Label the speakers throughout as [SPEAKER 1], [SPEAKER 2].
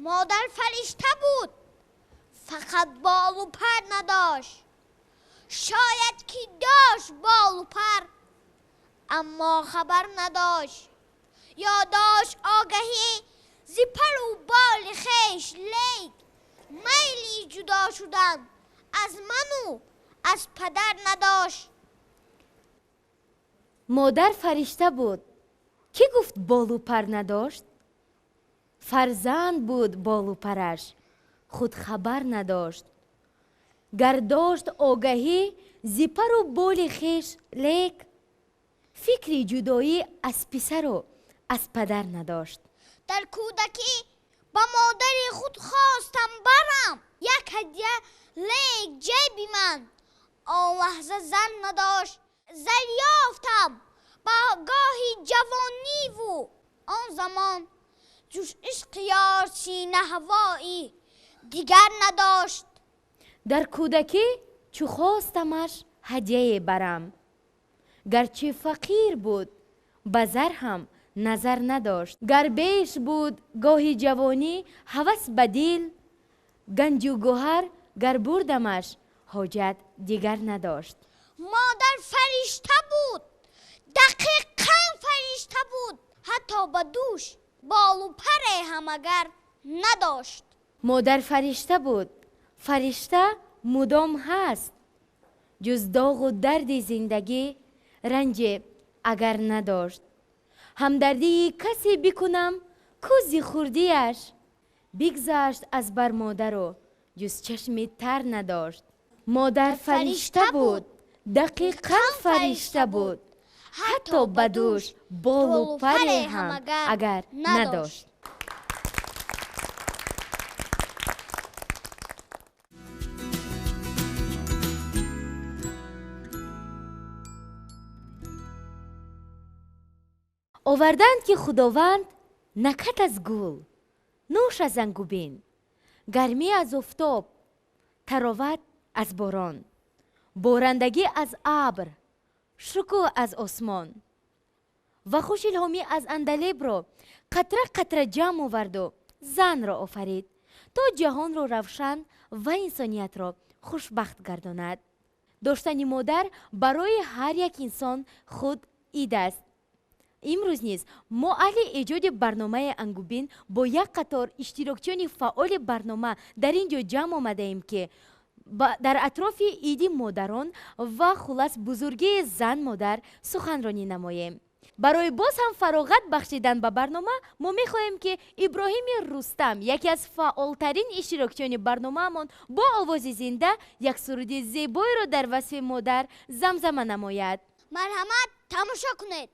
[SPEAKER 1] Модар фаришта буд, фақат болу пар надошт. Шояд ки дошт болу пар, аммо хабар надошт. Ё дошт огаҳӣ зи пару боли хеш, лек майли ҷудо шудан аз ману аз падар надошт.
[SPEAKER 2] Модар фаришта буд, кӣ гуфт болу пар надошт? Фарзанд буд болу параш, худ хабар надошт. Гар дошт огаҳӣ зи пару боли хеш, лек фикри ҷудоӣ аз писару аз падар надошт.
[SPEAKER 1] Дар кӯдакӣ ба модари худ хостам барам як ҳадя, лек ҷайби ман он лаҳза зар надошт. Зар ёфтам ба гоҳи ҷавониву он замон ҷуз ишқи ёр синаҳавои дигар надошт.
[SPEAKER 2] Дар кӯдакӣ чу хостамаш ҳадяе барам, гарчи фақир буд, ба зар ҳам назар надошт. Гар беш буд гоҳи ҷавонӣ ҳавас ба дил, ганҷу гӯҳар гар бурдамаш ҳоҷат дигар надошт.
[SPEAKER 1] Модар фаришта буд, дақиқан фаришта буд, ҳатто ба дӯш болу паре ҳам агар надошт.
[SPEAKER 2] Модар фаришта буд, фаришта мудом ҳаст, ҷуз доғу дарди зиндагӣ ранҷе агар надошт. Ҳамдардии касе бикунам кӯзи хурдиаш, бигзашт аз бар модару ҷуз чашми тар надошт. Модар фаришта буд, дақиқан фаришта буд, ҳатто ба дӯш болу паре ҳам агар надошт. Оварданд ки Худованд накат аз гул, нӯш аз ангубин, гармӣ аз офтоб, тароват аз борон, борандагӣ аз абр, шукӯҳ аз осмон ва хушилҳомӣ аз андалебро қатра қатра ҷамъ оварду занро офарид, то ҷаҳонро равшан ва инсониятро хушбахт гардонад. Доштани модар барои ҳар як инсон худ ид аст. Имрӯз низ мо аҳли эҷоди барномаи Ангубин бо як қатор иштирокчиёни фаъоли барнома дар ин ҷо ҷамъ омадаем, ки дар атрофи иди модарон ва хулас бузургии зан модар суханронӣ намоем. Барои боз ҳам фароғат бахшидан ба барнома мо мехоҳем, ки Иброҳими Рустам, яке аз фаъолтарин иштирокчиёни барномаамон, бо овози зинда як суруди зебоеро дар васфи модар замзама намояд.
[SPEAKER 1] Марҳамат, тамошо кунед.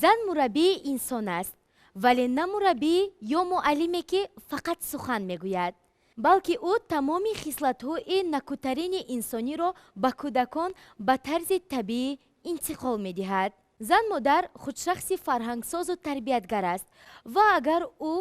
[SPEAKER 2] Зан мураббии инсон аст, вале на мураббӣ ё муаллиме, ки фақат сухан мегӯяд, балки ӯ тамоми хислатҳои накӯтарини инсониро ба кӯдакон ба тарзи табиӣ интиқол медиҳад. Зан модар худшахси фарҳангсозу тарбиятгар аст ва агар ӯ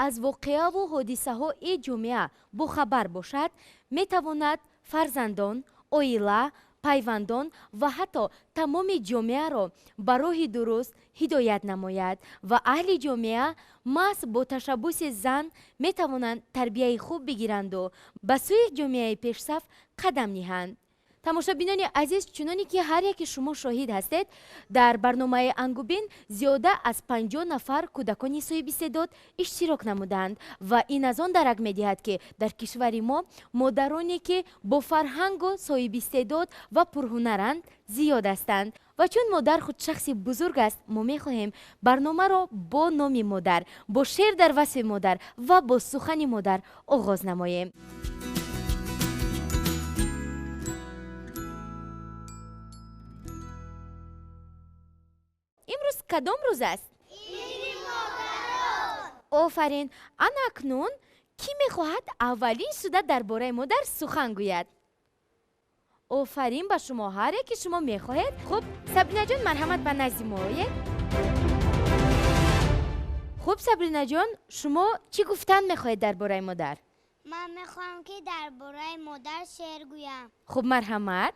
[SPEAKER 2] аз воқеаву ҳодисаҳои ҷомеа бохабар бошад, метавонад фарзандон, оила, пайвандон ва ҳатто тамоми ҷомеаро ба роҳи дуруст ҳидоят намояд ва аҳли ҷомеа маҳз бо ташаббуси зан метавонанд тарбияи хуб бигиранду ба сӯи ҷомеаи пешсаф қадам ниҳанд. Тамошобинони азиз, чуноне ки ҳар яке шумо шоҳид ҳастед, дар барномаи Ангубин зиёда аз 50 нафар кӯдакони соҳибистеъдод иштирок намуданд ва ин аз он дарак медиҳад, ки дар кишвари мо модароне, ки бо фарҳангу соҳибистеъдод ва пурҳунаранд, зиёд ҳастанд. Ва чун модар худ шахси бузург аст, мо мехоҳем барномаро бо номи модар, бо шеър дар васфи модар ва бо сухани модар оғоз намоем. Имрӯз кадом рӯз аст?
[SPEAKER 1] Иди модарон.
[SPEAKER 2] Офарин! Ана акнун кӣ мехоҳад аввалин шуда дар бораи модар сухан гӯяд? Офарин ба шумо, ҳар яке шумо мехоҳед. Хуб, Сабринаҷон, марҳамат, ба назди мо оед. Хуб, Сабринаҷон, шумо чӣ гуфтан мехоҳед дар бораи модар?
[SPEAKER 1] Ман мехоҳам, ки дар бораи модар шеър гӯям.
[SPEAKER 2] Хуб, марҳамат.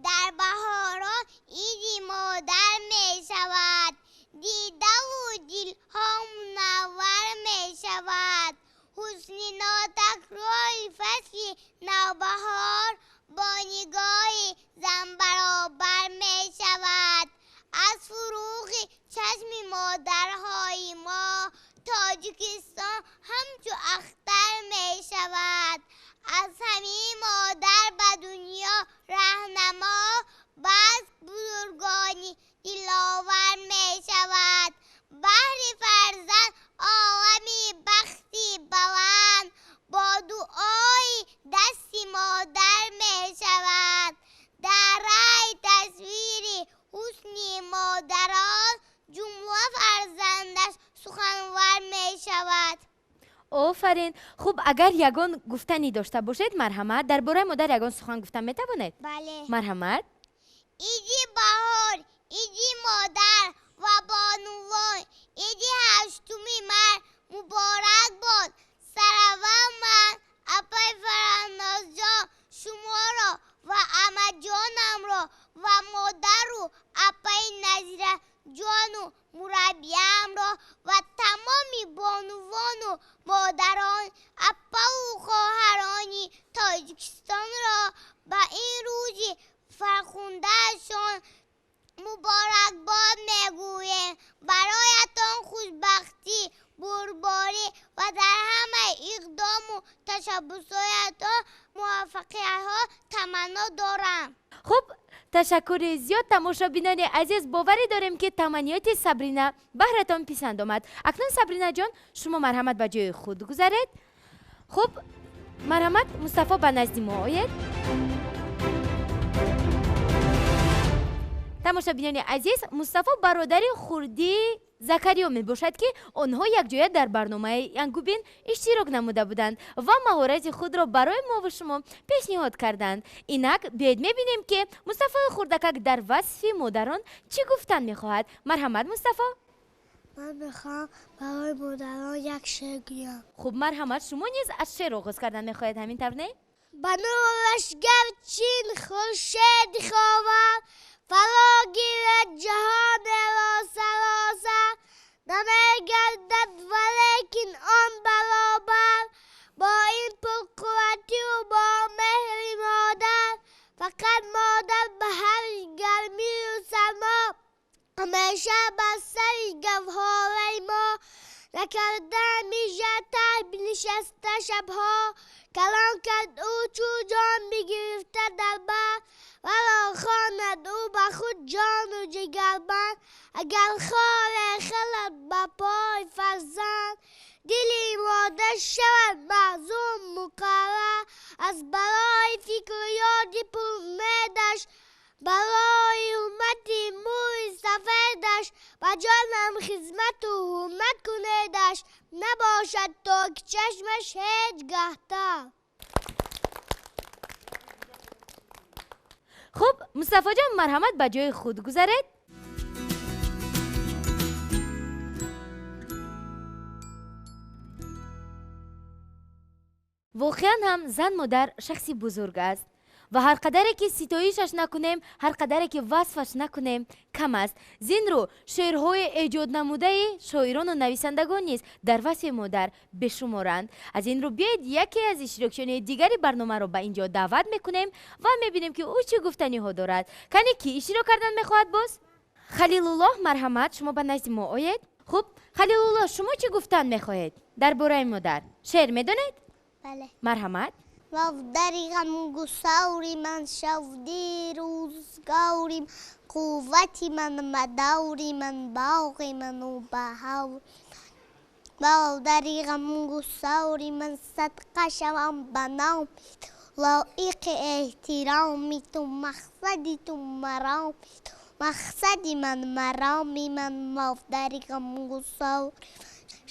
[SPEAKER 1] Дар баҳорон иди модар мешавад, дидаву дилҳо мунаввар мешавад. Ҳусни нотакрори фасли навбаҳор бо нигоҳи зан баробар мешавад. Аз фурӯғи чашми модарҳои мо Тоҷикистон ҳамчу ахтар мешавад. Аз ҳамин модар ба дунё раҳнамо, бас бузургони диловар мешавад. Баҳри фарзанд олами бахти баланд бо дуои дасти модар мешавад. Дар рай тасвири ҳусни модарон ҷумла фарзандаш суханвар мешавад.
[SPEAKER 2] Офарин! Хуб, агар ягон гуфтанӣ дошта бошед, марҳамат, дар бораи модар ягон сухан гуфта метавонед?
[SPEAKER 1] Бале.
[SPEAKER 2] Марҳамат.
[SPEAKER 1] Иди баҳор, иди модар ва бонувон, иди 8 март муборак бод. Сараввал ман апай Фараҳнозҷон шуморо ва амаҷонамро ва модару апаи Назираҷону мураббиямро ва тамоми бонувону модарон, апаву хоҳарони Тоҷикистонро ба ин рӯзи фархундаашон муборакбод мегӯем. Бароятон хушбахтӣ, бурдборӣ ва дар ҳамаи иқдому ташаббусҳоятон муваффақиятҳо таманно дорам.
[SPEAKER 2] Хуб, ташаккури зиёд, тамошобинони азиз, боварӣ дорем, ки таманниёти Сабрина баҳратон писанд омад. Акнун, Сабринаҷон, шумо марҳамат ба ҷои худ гузаред. Хуб, марҳамат, Мустафо, ба назди мо оед. Тамошобинони азиз, Мустафо бародари хурдии Закариё мебошад, ки онҳо якҷоя дар барномаи Ангубин иштирок намуда буданд ва маҳорати худро барои мову шумо пешниҳод карданд. Инак биёед мебинем, ки Мустафои хурдакак дар васфи модарон чӣ гуфтан мехоҳад. Марҳамат, Мустафо.
[SPEAKER 3] Ман мехоҳам барои модарон як шеър гӯям.
[SPEAKER 2] Хуб, марҳамат, шумо низ аз шеър оғоз кардан мехоҳед, ҳамин тавр не?
[SPEAKER 3] Ба нураш гарчин хуршед ховар, фаро гирад ҷаҳонеро саросар, намегардад валекин он баробар бо ин пурқувватию бо меҳри модар. Фақат модар ба ҳар гармию сармо, ҳамеша бар сари гавҳораи мо. Накарда мижатар бинишаста шабҳо, калон кард ӯ чу ҷон бигирифта дар бар, варо хонад ӯ ба худ ҷону ҷигарбанд. Агар хоре халад ба пой фарзанд, дили модар шавад маҳзун муқаррар. Аз барои фикру ёди пурумедаш, барои ҳурмати мӯи сафедаш, ба Ба ҷонам хизмату ҳурмат кунедаш, набошад то ки чашмаш ҳеҷ гаҳ тар.
[SPEAKER 2] Хуб, Мустафоҷон, марҳамат, ба ҷои худ гузаред. Воқеан ҳам зан модар шахси бузург аст ва ҳар қадаре ки ситоишаш накунем, ҳар қадаре ки васфаш накунем, кам аст. Зин рӯ шеърҳои эҷоднамудаи шоирону нависандагон низ дар васфи модар бешуморанд. Аз ин рӯ биёед, яке аз иштирокчиёни дигари барномаро ба ин ҷо даъват мекунем ва мебинем, ки ӯ чӣ гуфтаниҳо дорад. Кане, кӣ иштирок кардан мехоҳад боз? Халилуллоҳ, марҳамат, шумо ба назди мо оед. Хуб, Халилуллоҳ, шумо чӣ гуфтан мехоҳед дар бораи модар? Шеър медонед?
[SPEAKER 1] Бале.
[SPEAKER 2] Марҳамат.
[SPEAKER 1] Модари ғамгусори ман, шодии рӯзгори, қуввати ман, мадори ман, боғи ману баҳор. Модари ғамгусори ман, садқа шавам ба номи ту, лоиқи эҳтироми ту, мақсади ту, мароми ту, мақсади ман, мароми ман, модари ғамгусор.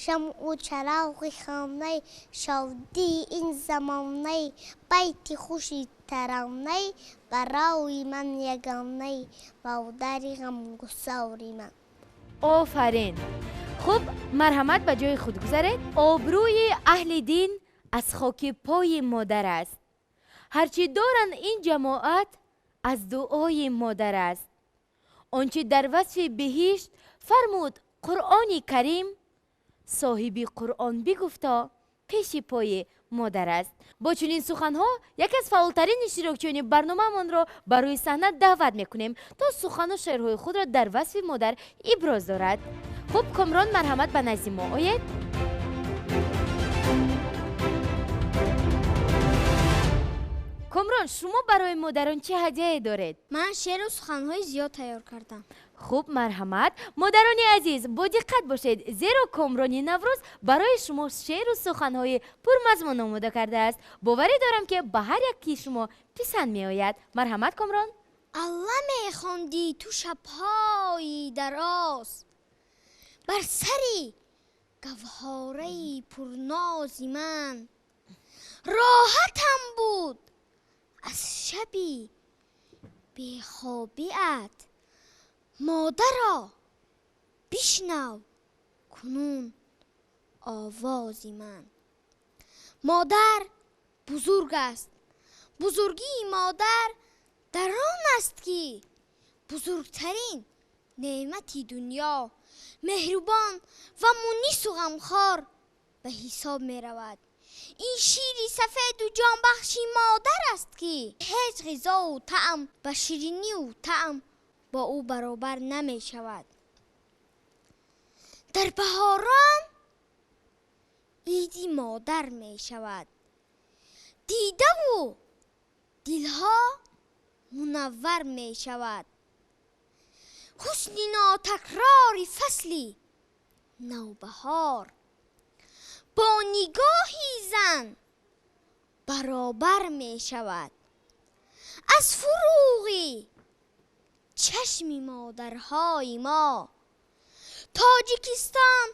[SPEAKER 1] Шамъу чароғи хонаи, шодии ин замонаи, байти хуши таронаи, барои ман ягонаи, модари ғамгусори ман.
[SPEAKER 2] Офарин! Хуб, марҳамат, ба ҷои худ гузаред. Обрӯи аҳли дин аз хоки пои модар аст. Ҳарчи доранд ин ҷамоат, аз дуои модар аст. Он чӣ дар васфи биҳишт фармуд Қуръони Карим, соҳиби Қуръон бигуфто, пеши пои модар аст. Бо чунин суханҳо яке аз фаъолтарин иштирокчиёни барномаамонро ба рӯи саҳна даъват мекунем, то сухану шеърҳои худро дар васфи модар иброз дорад. Хуб, Комрон, марҳамат, ба назди мо оед. Комрон, шумо барои модарон чӣ ҳадияе доред?
[SPEAKER 4] Ман шеъру суханҳои зиёд тайёр кардам.
[SPEAKER 2] Хуб, марҳамат. Модарони азиз, бодиққат бошед, зеро Комрони Наврӯз барои шумо шеъру суханҳои пурмазмун омода кардааст. Боварӣ дорам, ки ба ҳар яки шумо писанд меояд. Марҳамат, Комрон.
[SPEAKER 4] Алла мехондӣ ту шабҳои дароз бар сари гавҳораи пурнози ман. Роҳатам буд аз шаби бехобиат, модаро, бишнав кунун овози ман. Модар бузург аст. Бузургии модар дар он аст, ки бузургтарин неъмати дунё, меҳрубон ва мунису ғамхор ба ҳисоб меравад. Ин шири сафеду ҷонбахши модар аст, ки ҳеҷ ғизову таъм ба ширинию таъм бо ӯ баробар намешавад. Дар баҳорон иди модар мешавад, дидаву дилҳо мунаввар мешавад. Ҳусни нотакрори фасли навбаҳор бо нигоҳи зан баробар мешавад. Аз фурӯғи чашми модарҳои мо Тоҷикистон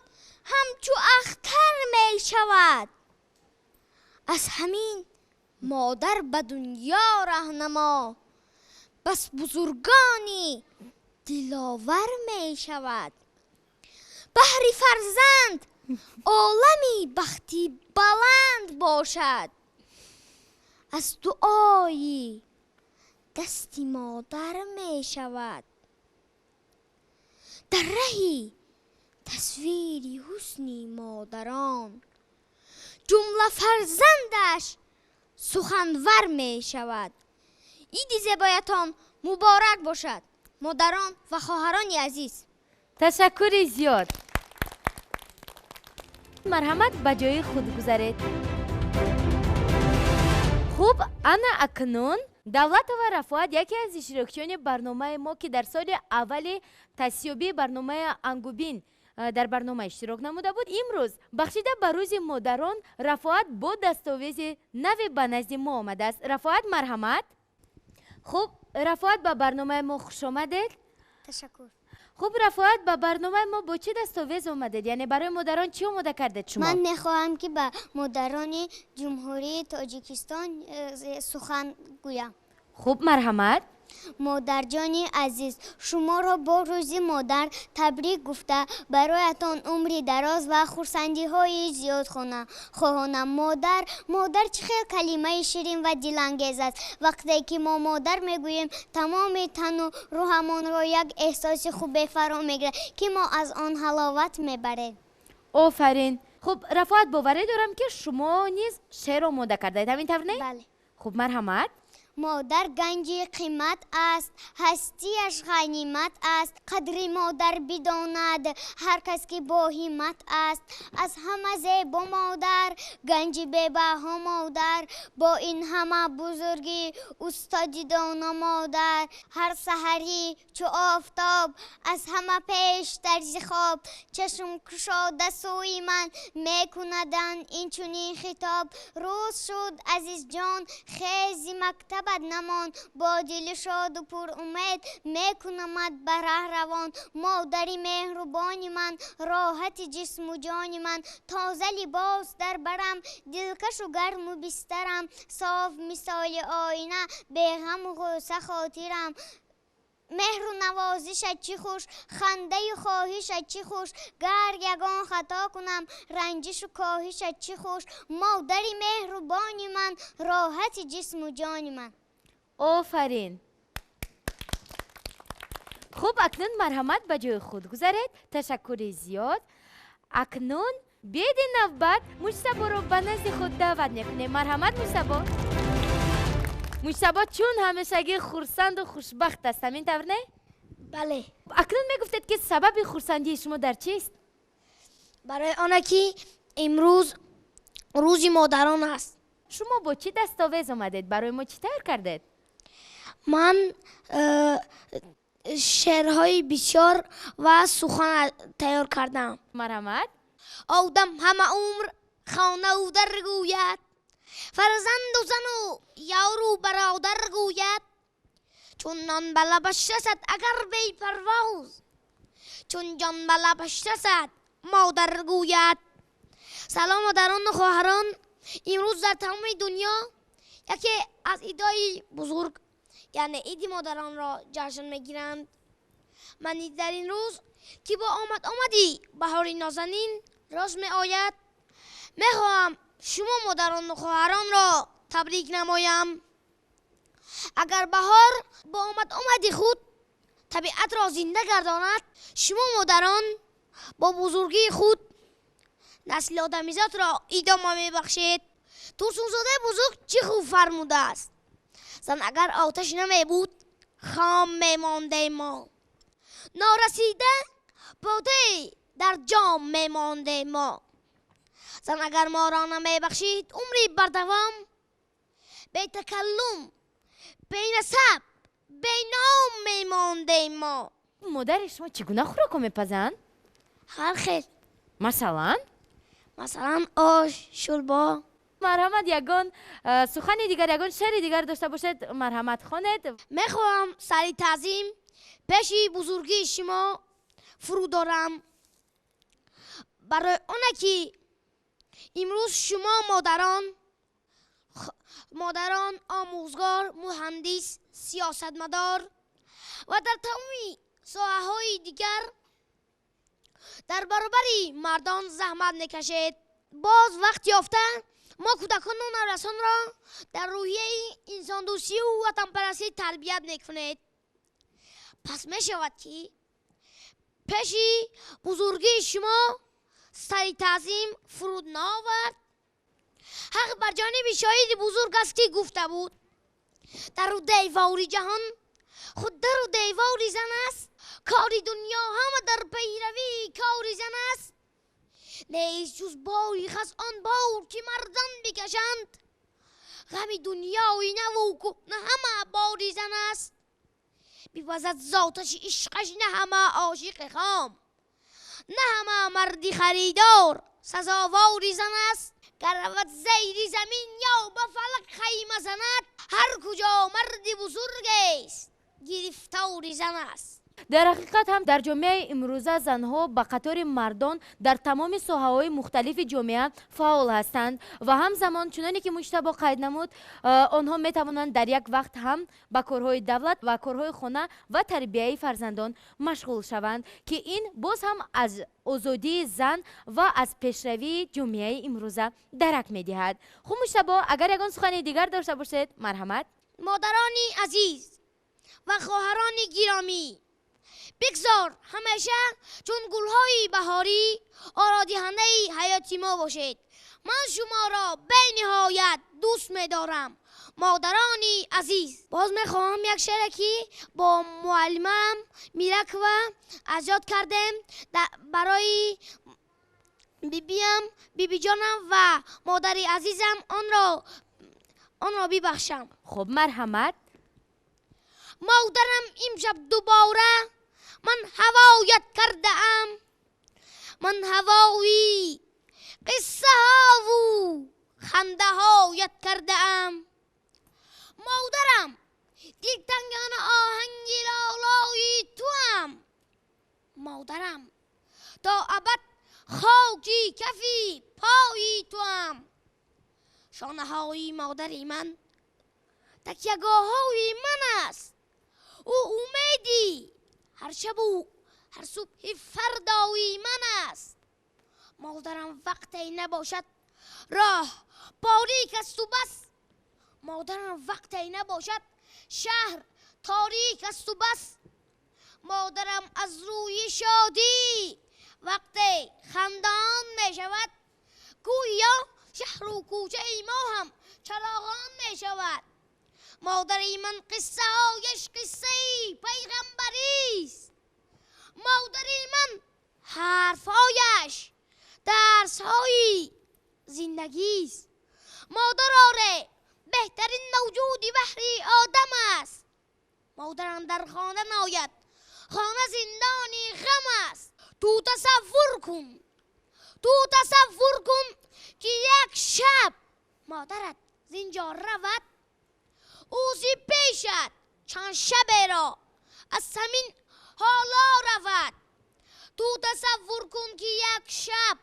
[SPEAKER 4] ҳамчу ахтар мешавад. Аз ҳамин модар ба дунё раҳнамо, бас бузургони диловар мешавад. Баҳри фарзанд олами бахти баланд бошад, аз дуои дасти модар мешавад. Дар раҳи тасвири ҳусни модарон ҷумла фарзандаш суханвар мешавад. Иди зебоятон муборак бошад, модарон ва хоҳарони азиз.
[SPEAKER 2] Ташаккури зиёд. Марҳамат, ба ҷои худ гузаред. Хуб, ана акнун Давлатова Рафоат, яке аз иштирокчиёни барномаи мо, ки дар соли аввали таъсисёбии барномаи Ангубин дар барнома иштирок намуда буд, имрӯз бахшида ба Рӯзи модарон Рафоат бо дастовези наве ба назди мо омадааст. Рафоат, марҳамат. Хуб, Рафоат, ба барномаи мо хушомадед.
[SPEAKER 1] Ташаккур.
[SPEAKER 2] Хуб, Рафоат, ба барномаи мо бо чӣ дастовез омадед? Яъне барои модарон чӣ омода кардед шумо?
[SPEAKER 1] Ман мехоҳам, ки ба модарони Ҷумҳурии Тоҷикистон сухан гӯям.
[SPEAKER 2] Хуб, марҳамат.
[SPEAKER 1] Модарҷони азиз, шуморо бо Рӯзи модар табрик гуфта, бароятон умри дароз ва хурсандиҳои зиёд хоҳонам. Модар, модар чӣ хел калимаи ширин ва дилангез аст. Вақте ки мо модар мегӯем, тамоми тану рӯҳамонро як эҳсоси хубе фаро мегирад, ки мо аз он ҳаловат мебарем.
[SPEAKER 2] Офарин. Хуб, Рафоат, боварӣ дорам, ки шумо низ шеър омода кардаед, ҳамин тавр не?
[SPEAKER 1] Бале.
[SPEAKER 2] Хуб, марҳамат.
[SPEAKER 1] Модар ганҷи қимат аст, ҳастиаш ғанимат аст. Қадри модар бидонад ҳар кас, ки бо ҳиммат аст. Аз ҳама зебо модар, ганҷи бебаҳо модар, бо ин ҳама бузургӣ, устоди доно модар. Ҳар саҳарӣ чу офтоб, аз ҳама пеш тарзи хоб, чашм кушода сӯи ман мекунаданд инчунин хитоб: «Рӯз шуд, азизҷон, хези, мактабат намон». Бо дили шоду пурумед мекунамад ба раҳ равон. Модари меҳрубони ман, роҳати ҷисму ҷони ман, тоза либос дар барам, дилкашу гарму бистарам, соф мисоли оина, беғаму ғусса хотирам. Меҳру навозишат чӣ хуш, хандаю хоҳишат чӣ хуш, гар ягон хато кунам, ранҷишу коҳишат чӣ хуш. Модари меҳрубони ман, роҳати ҷисму ҷони ман.
[SPEAKER 2] Офарин. Хуб, акнун марҳамат, ба ҷои худ гузаред. Ташаккури зиёд. Акнун биёед, навбат Муҷтаборо ба назди худ даъват мекунем. Марҳамат, Муҷтабо. Муҷтабо чун ҳамешагӣ хурсанду хушбахт аст, ҳамин тавр не?
[SPEAKER 3] Бале.
[SPEAKER 2] Акнун мегуфтед, ки сабаби хурсандии шумо дар чист?
[SPEAKER 3] Барои оне ки имрӯз Рӯзи модарон аст.
[SPEAKER 2] Шумо бо чӣ дастовез омадед? Барои мо чӣ тайёр кардед?
[SPEAKER 3] Ман шеърҳои бисёр ва сухан тайёр кардам.
[SPEAKER 2] Марҳамат.
[SPEAKER 3] Одам ҳама умр хонаву дар гӯяд, фарзанду зану ёру бародар гӯяд. Чун нон ба лабаш расад, агар бепарвоз, чун ҷон ба лабаш расад, модар гӯяд. Салом, модарону хоҳарон. Имрӯз дар тамоми дунё яке аз идои бузург, яъне Иди модаронро ҷашн мегиранд. Ман дар ин рӯз, ки бо омад омади баҳори нозанин рост меояд, мехоҳам шумо модарону хоҳаронро табрик намоям. Агар баҳор бо омад омади худ табиатро зинда гардонад, шумо модарон бо бузургии худ насли одамизодро идома мебахшед. Турсунзодаи бузург чӣ хуб фармудааст: «Зан агар оташ намебуд, хом мемондем мо, норасида бодае дар ҷом мемондем мо. Зан агар моро намебахшид умри бардавом, бетакаллум, бенасаб, беном мемондем мо».
[SPEAKER 2] Модари шумо чӣ гуна хӯрокҳо мепазанд?
[SPEAKER 3] Ҳар хел.
[SPEAKER 2] Масалан?
[SPEAKER 3] Масалан, ош, шӯрбо.
[SPEAKER 2] Марҳамат, ягон сухани дигар, ягон шеъри дигар дошта бошед, марҳамат, хонед.
[SPEAKER 3] Мехоҳам сари таъзим пеши бузургии шумо фурӯ дорам, барои оне ки имрӯз шумо модарон омӯзгор, муҳандис, сиёсатмадор ва дар тамоми соҳаҳои дигар дар баробари мардон заҳмат мекашед. Боз вақт ёфта мо кӯдакону наврасонро дар рӯҳияи инсондӯстию ватанпарастӣ тарбият мекунед. Пас мешавад, ки пеши бузургии шумо сари таъзим фуруд наовард? Ҳақ бар ҷониби шоири бузург аст, ки гуфта буд: «Дару девори ҷаҳон худ дару девори зан аст, кори дунё ҳама дар пайравии кори зан аст. Нест ҷуз бори хас он бор, ки мардон бикашанд, ғами дунёи наву кӯҳна ҳама бори зан аст. Бипазад зоташи ишқаш на ҳама ошиқи хом, на ҳама марди харидор сазовори зан аст. Гар равад зери замин ё ба фалак хайма занад, ҳар куҷо марди бузургест, гирифтори зан аст».
[SPEAKER 2] Дар ҳақиқат ҳам дар ҷомеаи имрӯза занҳо ба қатори мардон дар тамоми соҳаҳои мухталифи ҷомеа фаъол ҳастанд ва ҳамзамон, чуноне ки Муҷтабо қайд намуд, онҳо метавонанд дар як вақт ҳам ба корҳои давлат ва корҳои хона ва тарбияи фарзандон машғул шаванд, ки ин боз ҳам аз озодии зан ва аз пешравии ҷомеаи имрӯза дарак медиҳад. Хуб, Муҷтабо, агар ягон сухани дигар дошта бошед, марҳамат.
[SPEAKER 3] Модарони азиз ва хоҳарони гиромӣ, бигзор ҳамеша чун гулҳои баҳорӣ ородиҳандаи ҳаёти мо бошед. Ман шуморо бениҳоят дӯст медорам, модарони азиз. Боз мехоҳам як шеъре, ки бо муаллимам Миракова аз ёд кардем, барои бибиям, бибиҷонам ва модари азизам онро бибахшам.
[SPEAKER 2] Хуб, марҳамат.
[SPEAKER 3] Модарам, имшаб дубора ман ҳавоят кардаам, ман ҳавои қиссаҳову хандаҳоят кардаам. Модарам, дилтангона оҳанги лолои туам. Модарам, то абад хоки кафи пои туам. Шонаҳои модари ман такягоҳҳои ман аст. Ӯ умеди ҳар шабу ҳар субҳи фардои ман аст. Модарам, вақте набошад роҳ борик асту бас. Модарам, вақте набошад шаҳр торик асту бас. Модарам аз рӯи шодӣ вақте хандон мешавад, гӯё шаҳру кӯчаи мо ҳам чароғон мешавад. Модари ман қиссаҳояш қиссаи пайғамбарист. Модари ман ҳарфҳояш дарсҳои зиндагист. Модар оре беҳтарин мавҷуди баҳри одам аст. Модарам дар хона наояд, хона зиндони ғам аст. Ту тасаввур кун, ту тасаввур кун, ки як шаб модарат зинҷо равад, ӯ зи пешат чанд шаберо аз ҳамин ҳоло равад. Ту тасаввур кун, ки як шаб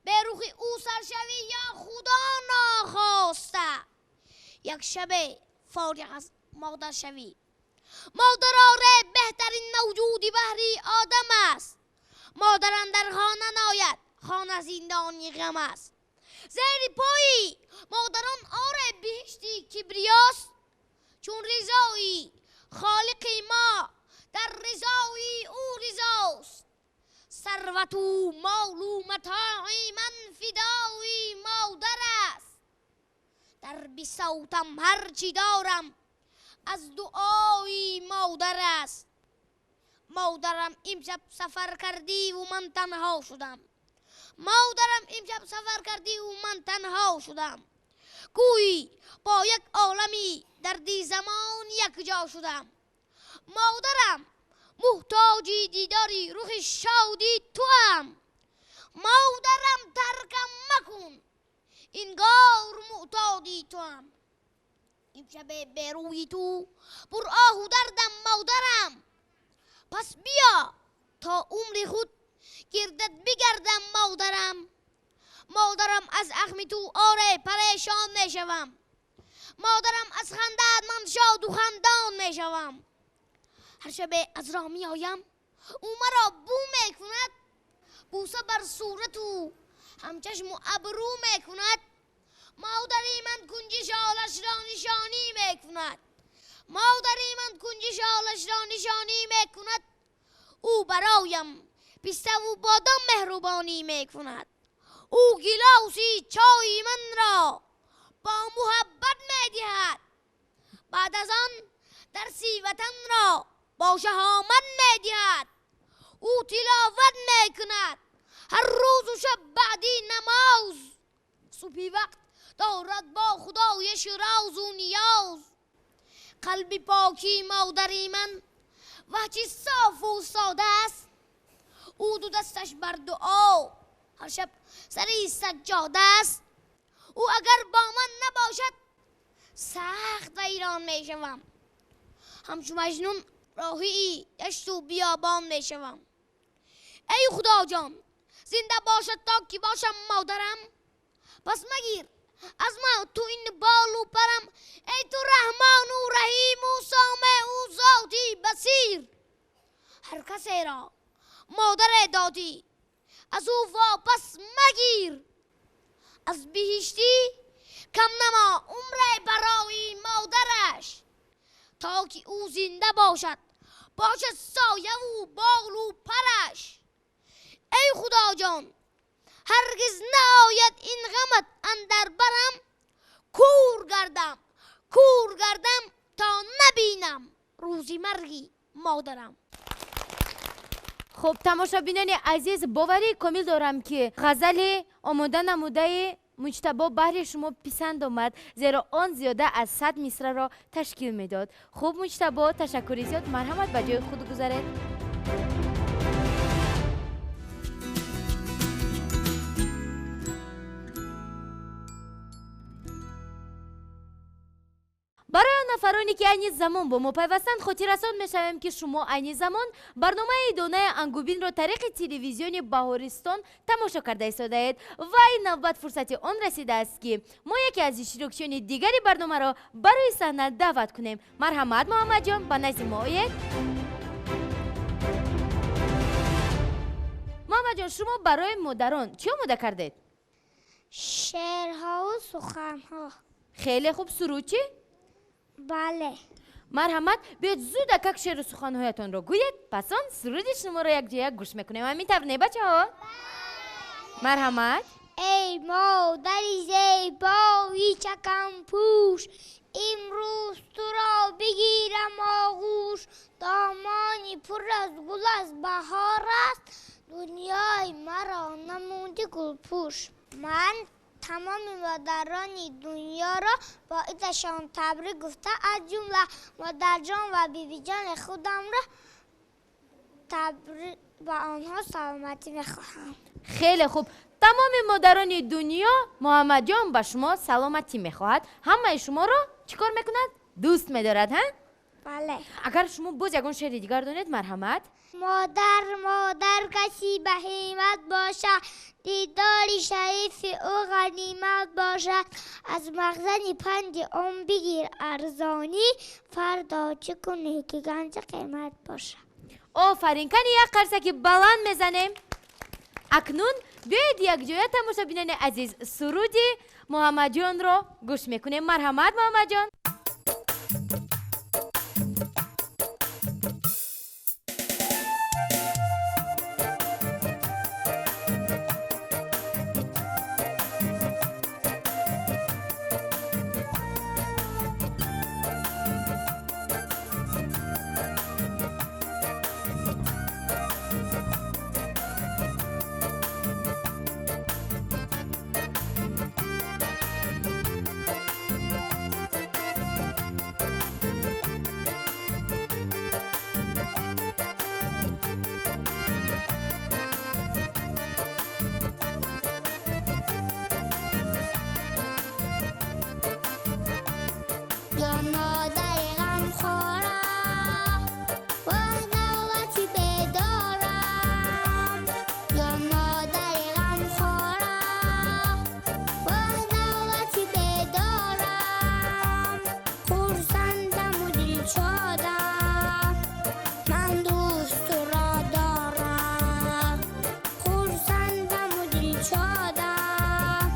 [SPEAKER 3] бе рухи ӯ саршавӣ, ё худо нохоста як шабе фориғ аз модар шавӣ. Модар оре беҳтарин мавҷуди баҳри одам аст. Модарам дар хона наояд, хона зиндони ғам аст. Зери пои модарон оре биҳишти кибриёст, чун ризои холиқи мо дар ризои ӯ ризост. Сарвату молу матои ман фидои модар аст. Дар бисотам ҳарчи дорам аз дуои модар аст. Модарам, имшаб сафар кардиву ман танҳо шудам. Модарам, имшаб сафар кардиву ман танҳо шудам. Гӯӣ бо як олами дарди замон якҷо шудам. Модарам, муҳтоҷи дидори рухи шоди туам. Модарам, таркам макун, ингор муътоди туам. Имшабе берӯи ту пур оҳу дардам, модарам. Пас биё то умри худ гирдат бигардам, модарам. Модарам, аз ахми ту оре парешон мешавам. Модарам, аз хандаат ман шоду хандон мешавам. Ҳар шабе аз роҳ меоям, ӯ маро бӯ мекунад, бӯса бар сурату ҳамчашму абрӯ мекунад. Модари ман кунҷи шолашро нишонӣ мекунад. Модари ман кунҷи шолашро нишонӣ мекунад. Ӯ бароям пиставу бодом меҳрубонӣ мекунад. Ӯ гилоси чойи манро бо муҳаббат медиҳад. Баъд аз он дарси ватанро бо шаҳомат медиҳад. Ӯ тиловат мекунад ҳар рӯзу шаб баъди намоз. Субҳи вақт дорад бо худояш розу ниёз. Қалби покии модари ман ваҳчи софу сода аст. Ӯ ду дасташ бар дуо ҳар шаб сари саҷҷода аст. Ӯ агар бо ман набошад, сахт вайрон мешавам. Ҳамчу Маҷнун Роҳии дашту биёбон мешавам. Эй Худоҷон, зинда бошад то ки бошам модарам, пас магир аз ман ту ин болу парам. Эй ту Раҳмону Раҳиму Сомеу зоти басир, ҳар касеро модаре додӣ аз ӯ вопас магир. Аз биҳиштӣ кам намо умре барои модараш, то ки ӯ зинда бошад, бошад сояву болу параш. Эй Худоҷон, ҳаргиз наояд ин ғамат андар барам, кур гардам, кур гардам то набинам рӯзи марги модарам.
[SPEAKER 2] Хуб, тамошобинони азиз, боварии комил дорам, ки ғазали омода намудаи Муҷтабо баҳри шумо писанд омад, зеро он зиёда аз 100 мисраро ташкил медод. Хуб, Муҷтабо, ташаккури зиёд, марҳамат, ба ҷои худ гузаред. Барои он нафароне, ки айни замон бо мо пайвастанд, хотиррасон мешавем, ки шумо айни замон барномаи «Донаи ангубинро» тариқи телевизиони Баҳористон тамошо карда истодаед. Ва ин навбат фурсати он расидааст, ки мо яке аз иштирокчиёни дигари барномаро барои саҳна даъват кунем. Марҳамат, Муҳаммадҷон, ба назди мо оед. Муҳаммадҷон, шумо барои модарон чӣ омода кардед?
[SPEAKER 1] Шеърҳову суханҳо.
[SPEAKER 2] Хеле хуб, суруд чӣ?
[SPEAKER 1] Бале.
[SPEAKER 2] Марҳамат, биёед, зудакак шеъру суханҳоятонро гӯед, пас он суруди шуморо якҷоя гӯш мекунем. Ҳамин тавр не, бачаҳо? Марҳамат.
[SPEAKER 1] Эй модари зебои чаканпӯш, имрӯз туро бигирам оғӯш. Домони пур аз гул аз баҳор аст, дунёи маро намуди гулпӯш. Ман тамоми модарони дунёро бо идашон табрик гуфта, аз ҷумла модарҷон ва бибиҷони худамро табрик, ба онҳо саломатӣ мехоҳам.
[SPEAKER 2] Хеле хуб, тамоми модарони дунё, Муҳаммадҷон ба шумо саломатӣ мехоҳад. Ҳамаи шуморо чӣ кор мекунад? Дӯст медорад, ҳа?
[SPEAKER 1] Бале.
[SPEAKER 2] Агар шумо боз ягон шеъри дигар донед, марҳамат.
[SPEAKER 1] Модар, модар каси ба ҳиммат бошад, дидори шарифи ӯ ғанимат бошад. Аз мағзани панди он бигир арзонӣ, фардо чӣ кунӣ, ки ганҷи қимат бошад.
[SPEAKER 2] Офарин, кани як қарсаки баланд мезанем. Акнун биёед, якҷоя, тамошобинони азиз, суруди Муҳаммадҷонро гӯш мекунем. Марҳамат, Муҳаммадҷон.
[SPEAKER 1] Я модари ғамхорам, воҳ, давлати бедорам. Я модари ғамхорам, воҳ, давлати бедорам. Хурсандаму дилшодам, ман дӯст туро дорам. Хурсандаму дилшодам,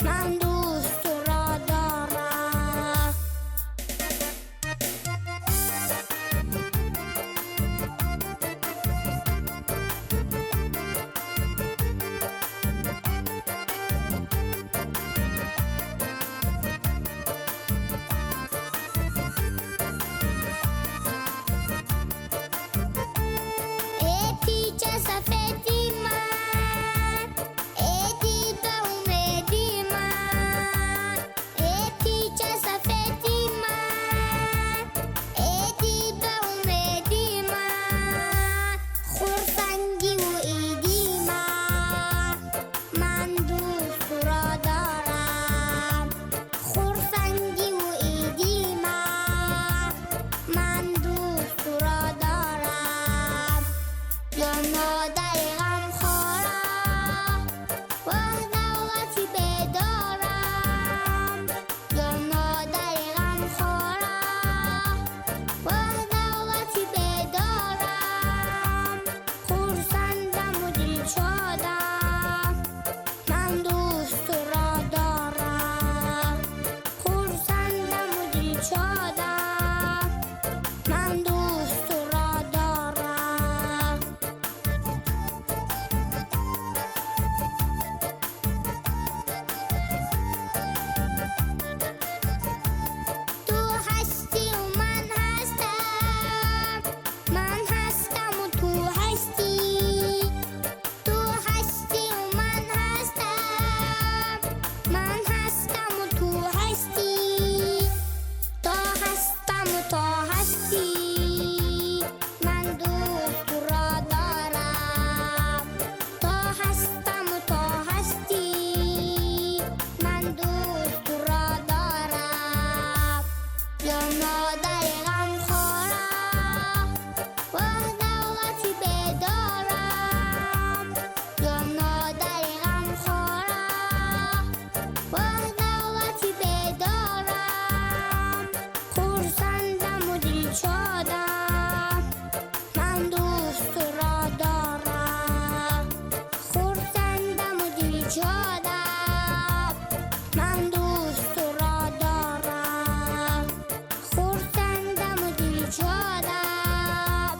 [SPEAKER 1] ман дӯст туро дорам. دلشادم، من دوست را دارم. تو هستی و من هستم، من هستم و تو هستی. تو هستی و من هستم، من هستم و تو هستی. تا هستم و تا هستی، من دوست را دارم. تا هستم و تا هستی، من دوست را دارم. یا مادر غمخوارم، وه دولتی بدارم. یا مادر غمخوارم، وه دولتی بدارم. خرسندم و دلشادم، من دوست را دارم. خرسندم و دلشادم، من دوست را دارم. خرسندم و دلشادم،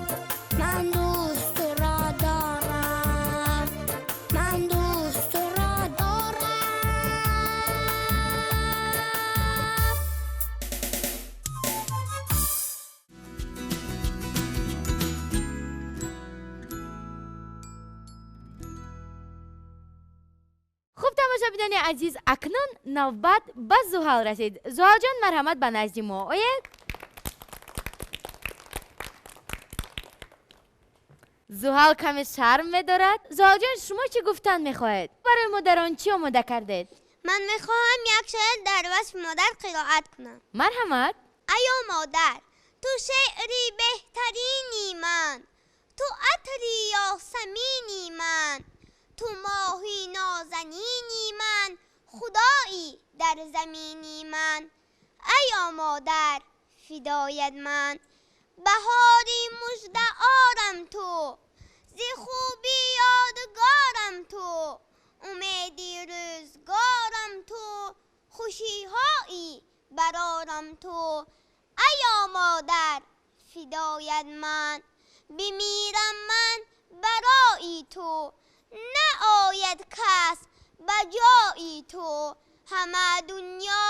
[SPEAKER 1] من دوست را دارم. من دوست را دارم.
[SPEAKER 2] Хуб, тамошобинони азиз, акнун навбат ба Зуҳал расид. Зуҳалҷон, марҳамат, ба назди мо оед. Зуҳал каме шарм медорад. Зуҳалҷон, шумо чӣ гуфтан мехоҳед? Барои модарон чӣ омода кардед?
[SPEAKER 1] Ман мехоҳам як шеър дар васфи модар қироат кунам.
[SPEAKER 2] Марҳамат.
[SPEAKER 1] Ая модар, ту шеъри беҳтарини ман, ту атри ёсамини ман, ту моҳи нозанини ман, худоӣ дар замини ман. Ая модар, фидоят ман, баҳори мужда орам ту, зи хубӣ ёдгорам ту, умеди рӯзгорам ту, хушиҳои барорам ту. Ая модар, фидоят ман, бимирам ман барои ту, наояд кас ба ҷои ту. Ҳама дунё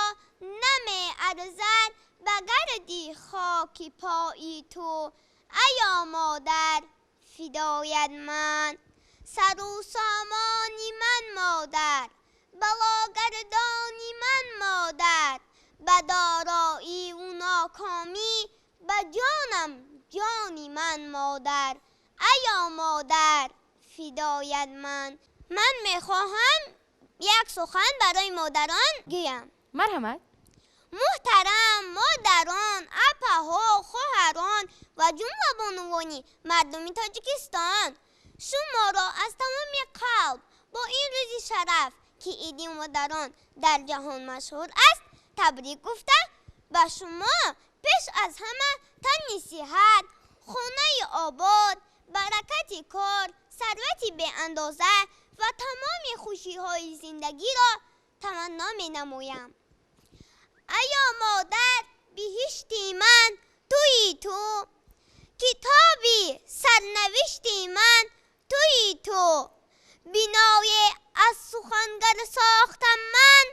[SPEAKER 1] намеарзад ба гарди хоки пои ту. Ая модар, фидоят ман, сару сомони ман модар, балогардони ман модар, ба дороиву нокомӣ ба ҷонам ҷони ман модар. Ая модар, фидоят ман. Ман мехоҳам як сухан барои модарон гӯям.
[SPEAKER 2] Марҳамат.
[SPEAKER 1] Муҳтарам модарон, апаҳо, хоҳарон ва ҷумла бонувони мардуми Тоҷикистон, шуморо аз тамоми қалб бо ин рӯзи шараф, ки иди модарон дар ҷаҳон машҳур аст, табрик гуфта, ба шумо пеш аз ҳама тани сиҳат, хонаи обод, баракати кор, сарвати беандоза ва тамоми хушиҳои зиндагиро таманно менамоям. Ая модар, биҳишти ман туи ту, китоби сарнавишти ман туи ту, биное аз сухангар сохтам ман,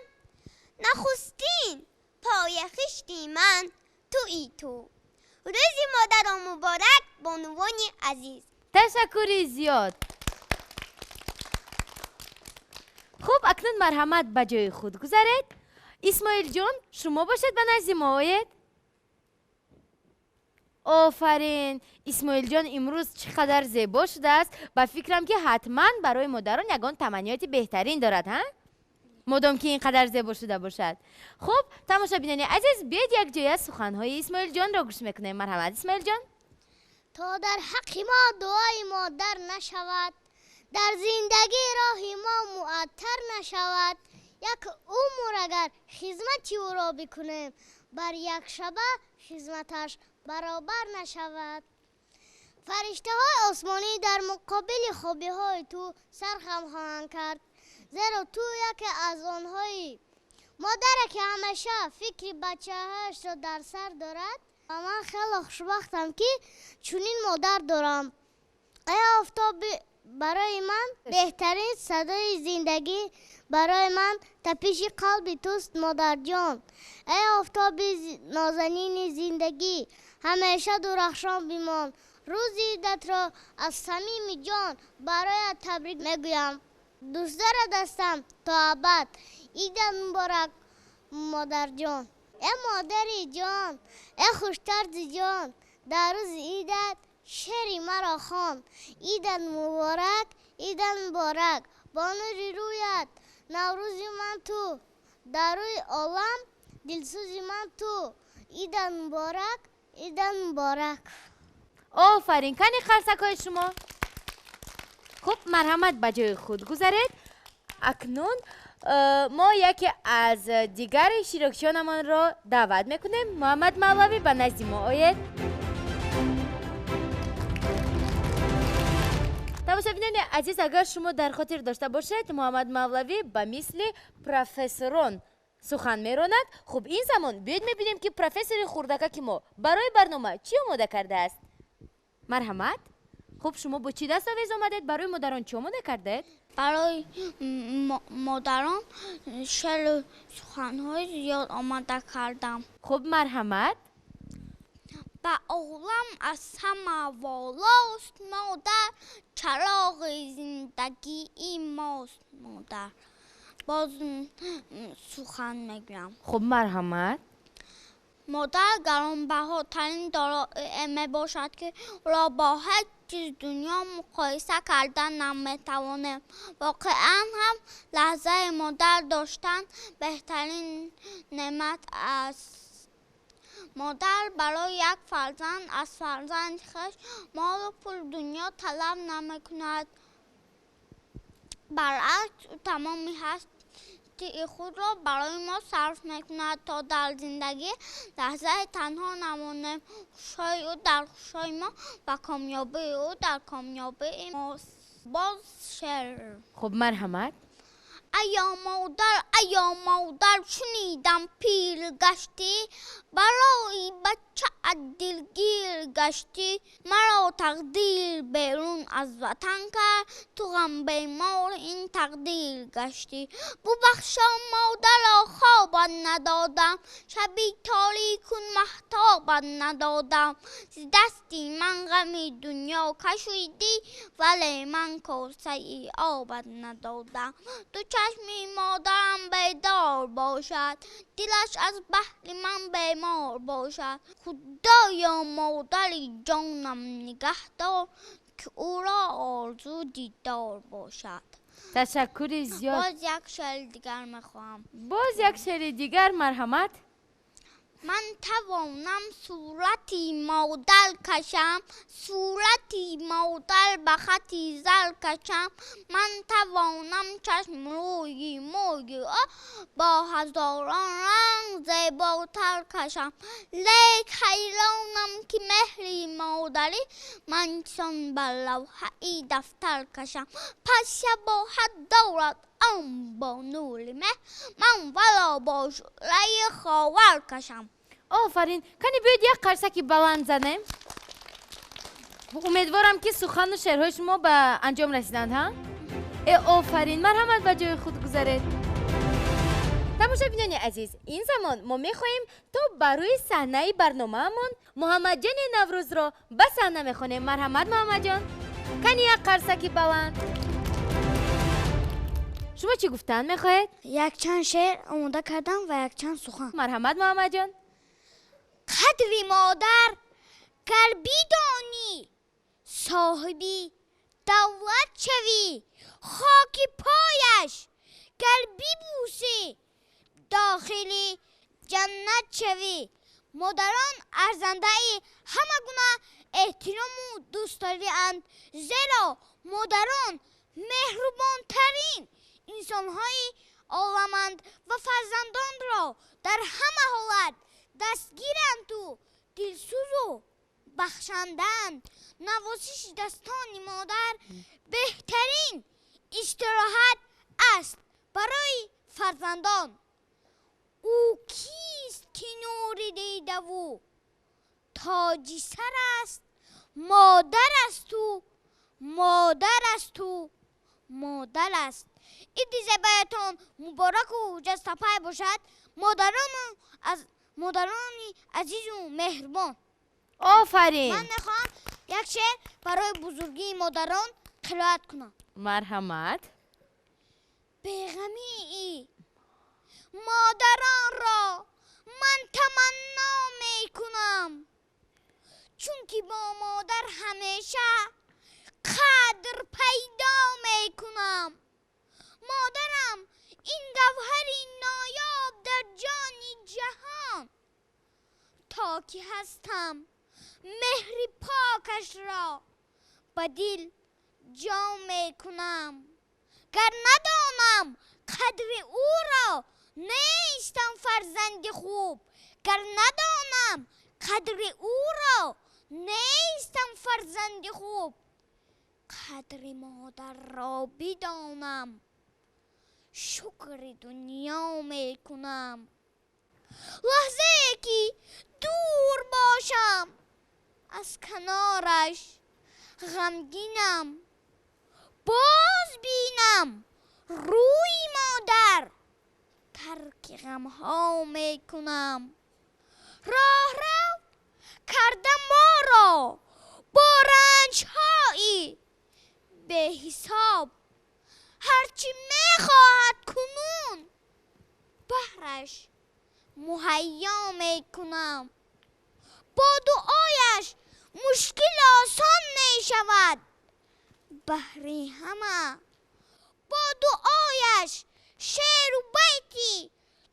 [SPEAKER 1] нахустин пояхишти ман туи ту. Рӯзи модарон муборак, бонувони азиз.
[SPEAKER 2] Ташаккури зиёд. Хуб, акнун марҳамат, ба ҷои худ гузаред. Исмоилҷон, шумо бошед, ба назди мо оед. Офарин, Исмоилҷон имрӯз чӣ қадар зебо шудааст. Ба фикрам, ки ҳатман барои модарон ягон таманниёти беҳтарин дорад, ҳа? Модом ки ин қадар зебо шуда бошад. Хуб, тамошобинони азиз, биёед якҷоя суханҳои Исмоилҷонро гӯш мекунем. Марҳамат, Исмоилҷон.
[SPEAKER 1] То дар ҳаққи мо дуои модар нашавад, дар зиндагӣ роҳи мо муаттар нашавад, як умр агар хизмати ӯро бикунем, бар як шаба хизматаш баробар нашавад. Фариштаҳои осмонӣ дар муқобили хобиҳои ту сархам хоҳанд кард, зеро ту яке аз онҳои. Модаре ки ҳамеша фикри бачаҳояшро дар сар дорад, ва ман хеле хушбахтам, ки чунин модар дорам. Эй офтоб, барои ман беҳтарин садои зиндагӣ, барои ман тапиши қалби туст, модарҷон. Эй офтоби нозанини зиндагӣ, ҳамеша дурахшон бимон. Рӯзи идатро аз самими ҷон бароят табрик мегӯям. Дӯстдорат ҳастам то абад. Идат муборак, модарҷон. Э модари ҷон, э хуштарзи ҷон, дар рӯзи идат шеъри маро хон. Идат муборак, идат муборак, бо нури рӯят наврӯзи ман ту, дар рӯи олам дилсӯзи ман ту. Идат муборак, идат муборак.
[SPEAKER 2] Офарин, кани қарсакҳои шумо. Хуб, марҳамат, ба ҷои худ гузаред. Акнун мо яке аз дигар иштирокчиёнамонро даъват мекунем. Муҳаммад Мавлавӣ, ба назди мо оед. Тамошобинони азиз, агар шумо дар хотир дошта бошед, Муҳаммад Мавлавӣ ба мисли профессорон сухан меронад. Хуб, ин замон биёед мебинем, ки профессори хурдакаки мо барои барнома чӣ омода кардааст. Марҳамат. Хуб, шумо бо чӣ дастовез омадед? Барои модарон чӣ омода кардед?
[SPEAKER 4] Барои модарон шеъру суханҳои зиёд омода кардам.
[SPEAKER 2] Хуб, марҳамат.
[SPEAKER 4] Ба олам аз ҳама волост модар, чароғи зиндагии мост модар. Боз сухан мегӯям.
[SPEAKER 2] Хуб, марҳамат.
[SPEAKER 4] Модар гаронбаҳотарин дороие мебошад, ки ӯро бо ҳеҷ чиз дунё муқоиса кардан наметавонем. Воқеан ҳам лаҳзаи модар доштан беҳтарин неъмат аст. Модар барои як фарзанд аз фарзанди хеш молу пул дунё талаб намекунад. Баръакс, ӯ тамоми ҳастии худро барои мо сарф мекунад, то дар зиндагӣ лаҳзаи танҳо намонем. Хушҳои ӯ дар хушҳои мо ва комёбии ӯ дар комёбии мост. Боз шеър.
[SPEAKER 2] Хуб, марҳамат.
[SPEAKER 4] Аё модар, аё модар, шунидам пир гаштӣ, барои бачаат дилгир гаштӣ. Маро тақдир берун аз ватан кард, ту ғамбемор ин тақдир гаштӣ. Бубахшо модаро, хобат надодам, шаби торикун маҳтобат надодам. Зи дасти ман ғами дунё кашидӣ, вале ман косаи обат надодам. Ду чашми модарам бедор бошад, дилаш аз баҳри ман бемор бошад. Худоё, модари ҷонам нигаҳдор, ки ӯро орзу дидор бошад.
[SPEAKER 2] Ташаккури зиёд.
[SPEAKER 4] Боз як шеъри дигар мехоҳам.
[SPEAKER 2] Боз як шеъри дигар, марҳамат.
[SPEAKER 4] Ман тавонам сурати модар кашам, сурати модар ба хати зар кашам. Ман тавонам чашм, рӯи, мӯи ӯ бо ҳазорон ранг зеботар кашам. Лек ҳайронам, ки меҳри модарӣ ман чун бар лавҳаи дафтар кашам. Пас шабоҳат дорад он бо нури меҳр, ман вало бо шӯълаи ховар кашам.
[SPEAKER 2] Офарин. Кани биёед як қарсаки баланд занем. Умедворам, ки сухану шеърҳои шумо ба анҷом расиданд. Ҳа, э, офарин, марҳамат, ба ҷои худ гузаред. Тамошобинони азиз, ин замон мо мехоҳем, то ба рӯи саҳнаи барномаамон Муҳаммадҷони Наврӯзро ба саҳна мехонем. Марҳамат, Муҳаммадҷон. Кани як қарсаки баланд. Шумо чӣ гуфтан мехоҳед?
[SPEAKER 1] Якчанд шеър омода кардам ва якчанд сухан.
[SPEAKER 2] Марҳамат, Муҳаммадҷон.
[SPEAKER 4] Қадри модар гар бидонӣ, соҳиби давлат шавӣ. Хоки пояш гар бибӯсӣ, дохили ҷаннат шавӣ. Модарон арзандаи ҳама гуна эҳтирому дӯстдорианд, зеро модарон меҳрубонтарин инсонҳои оламанд ва фарзандонро дар ҳама ҳолат дастгиранду дилсӯзу бахшандаанд. Навозиши дастони модар беҳтарин истироҳат аст барои фарзандон.
[SPEAKER 1] Ӯ кист ки нури дидаву тоҷи сар аст? Модар аст ӯ, модар аст ӯ, модар аст. Иди зебоятон мубораку ҷастапай бошад, модарону аз модарони азизу меҳрубон.
[SPEAKER 2] Офарин!
[SPEAKER 1] Ман мехоҳам як шеър барои бузургии модарон қироат кунам.
[SPEAKER 2] Марҳамат.
[SPEAKER 1] Беғамии модаронро ман таманно мекунам, чунки бо модар ҳамеша қадр пайдо мекунам. Модарам ин гавҳари ноёб дар ҷони ҷаҳон, то ки ҳастам меҳри покашро ба дил ҷо мекунам. Гар надонам қадри ӯро, нестам фарзанди хуб. Гар надонам қадри ӯро, нестам фарзанди хуб. Қадри модарро бидонам, шукри дунё мекунам. Лаҳзае ки дур бошам аз канораш, ғамгинам. Боз бинам рӯи модар, тарки ғамҳо мекунам. Роҳрав карда моро бо ранҷҳои беҳисоб, ҳарчи мехоҳад кунун баҳраш муҳайё мекунам. Бо дуояш мушкил осон мешавад баҳри ҳама, бо дуояш шеъру байти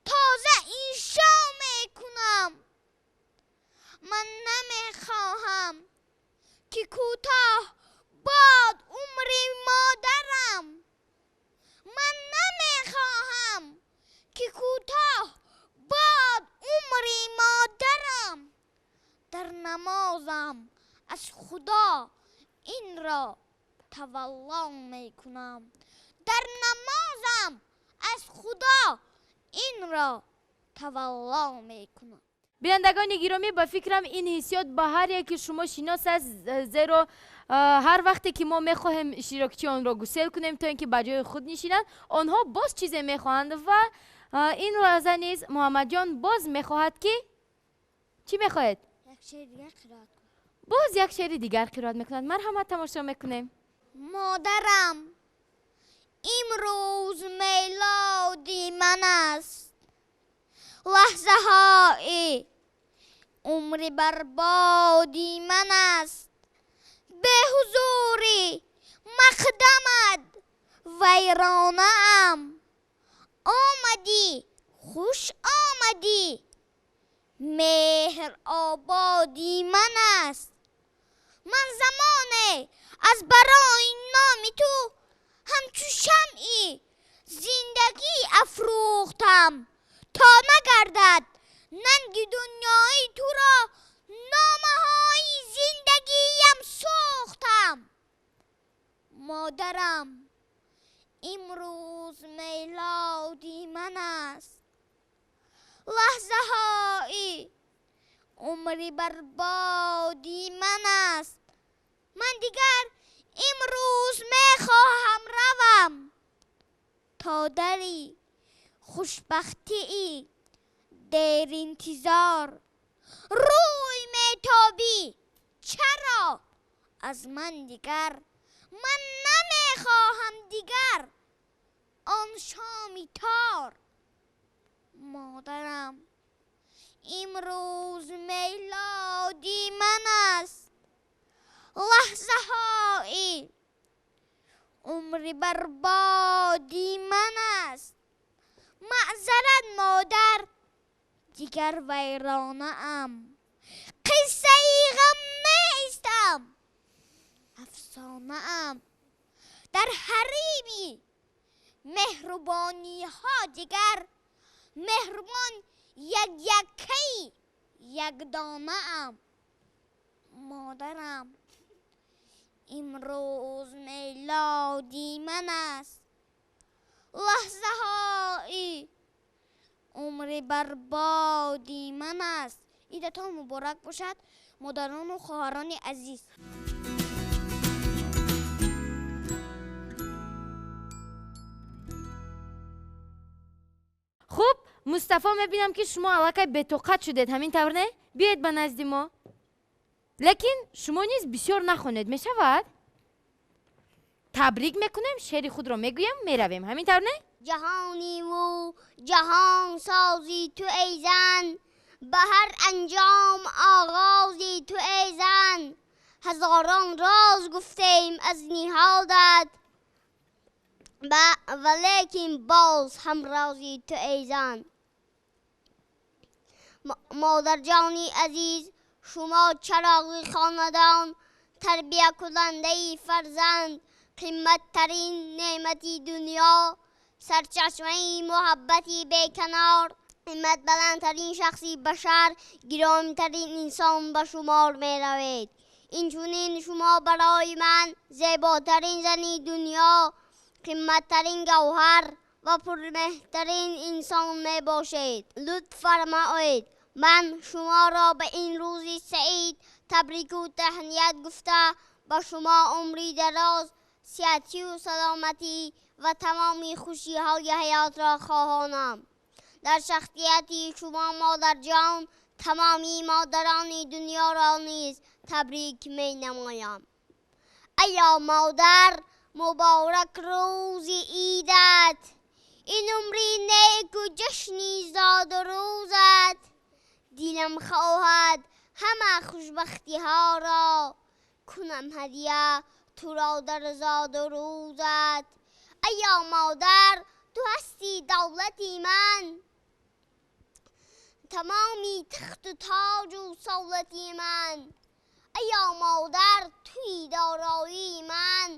[SPEAKER 1] тоза иншо мекунам. Ман намехоҳам ки кӯтоҳ бод умри модарам. Ман намехоҳам ки кӯтоҳ бод умри модарам. Дар намозам аз Худо инро тавалло мекунам. Дар намозам аз Худо инро тавалло мекунам.
[SPEAKER 2] Бинандагони гиромӣ, ба фикрам, ин ҳиссиёт ба ҳар яки шумо шинос аст, зеро ҳар вақте ки мо мехоҳем иштирокчионро гусел кунем, то ин ки ба ҷои худ нишинанд, онҳо боз чизе мехоҳанд ва ин лаҳза низ Муҳаммадҷон боз мехоҳад ки чӣ мехоҳед?
[SPEAKER 1] Як шеъри дигар қироат кунам.
[SPEAKER 2] Боз як шеъри дигар қироат мекунад. Марҳамат, тамошо мекунем.
[SPEAKER 1] Модарам, имрӯз мелоди ман аст. Лаҳзаҳои умри барбоди ман аст. Беҳузури мақдамат вайронаам. Омадӣ, хуш омадӣ, меҳр ободи ман аст. Ман замоне аз барои номи ту ҳамчу шамъи зиндагӣ афрӯхтам, то нагардад нанги дунёи туро номаҳои зиндагиям сӯхтам. Модарам, имрӯз мелоди ман аст. Лаҳзаҳои умри барбоди ман аст. Ман дигар имрӯз мехоҳам равам то дари хушбахтии деринтизор. Рӯй метобӣ чаро аз ман дигар? Ман намехоҳам дигар он шоми тор. Модарам, имрӯз мелоди ман аст. Лаҳзаҳои умри барбоди ман аст. Маъзарат, модар, дигар вайронаам. Қиссаи ғам нестам, афсонаам. Дар ҳарими меҳрубониҳо дигар меҳрубон як яккаи якдонаам. Модарам, имрӯз мелоди ман аст. Лаҳзаҳои Умри барбоди ман аст. Идатон муборак бошад, модарону хоҳарони азиз.
[SPEAKER 2] Хуб, Мустафо, мебинам, ки шумо аллакай бетоқат шудед, ҳамин тавр не? Биёед ба назди мо, лекин шумо низ бисёр нахонед, мешавад? Табрик мекунем, шеъри худро мегӯям, меравем, ҳамин тавр не?
[SPEAKER 1] Ҷаҳониву ҷаҳонсози ту эй зан, ба ҳар анҷом оғози ту эй зан. Ҳазорон роз гуфтем аз ниҳодат, валекин боз ҳам рози ту эй зан. Модарҷони азиз, шумо чароғи хонадон, тарбиякунандаи фарзанд, қимматтарин неъмати дунё, сарчашмаи муҳаббати беканор, қиматбаландтарин шахси башар, гиромитарин инсон ба шумор меравед. Инчунин шумо барои ман зеботарин зани дунё, қимматтарин гавҳар ва пурмеҳтарин инсон мебошед. Лутф фармоед, ман шуморо ба ин рӯзи саид табрику таҳният гуфта, ба шумо умри дароз, сиҳатию саломатӣ ва тамоми хушиҳои ҳаётро хоҳонам. Дар шахсияти шумо, модарҷон, тамоми модарони дунёро низ табрик менамоям. Айё модар, муборак рӯзи идат, ин умри неку ҷашни зоду рӯзат. Дилам хоҳад ҳама хушбахтиҳоро кунам ҳадия туро дар зоду рӯзат. Айё модар, ту ҳасти давлати ман, тамоми тахту тоҷу савлати ман. Айё модар, туи дороии ман,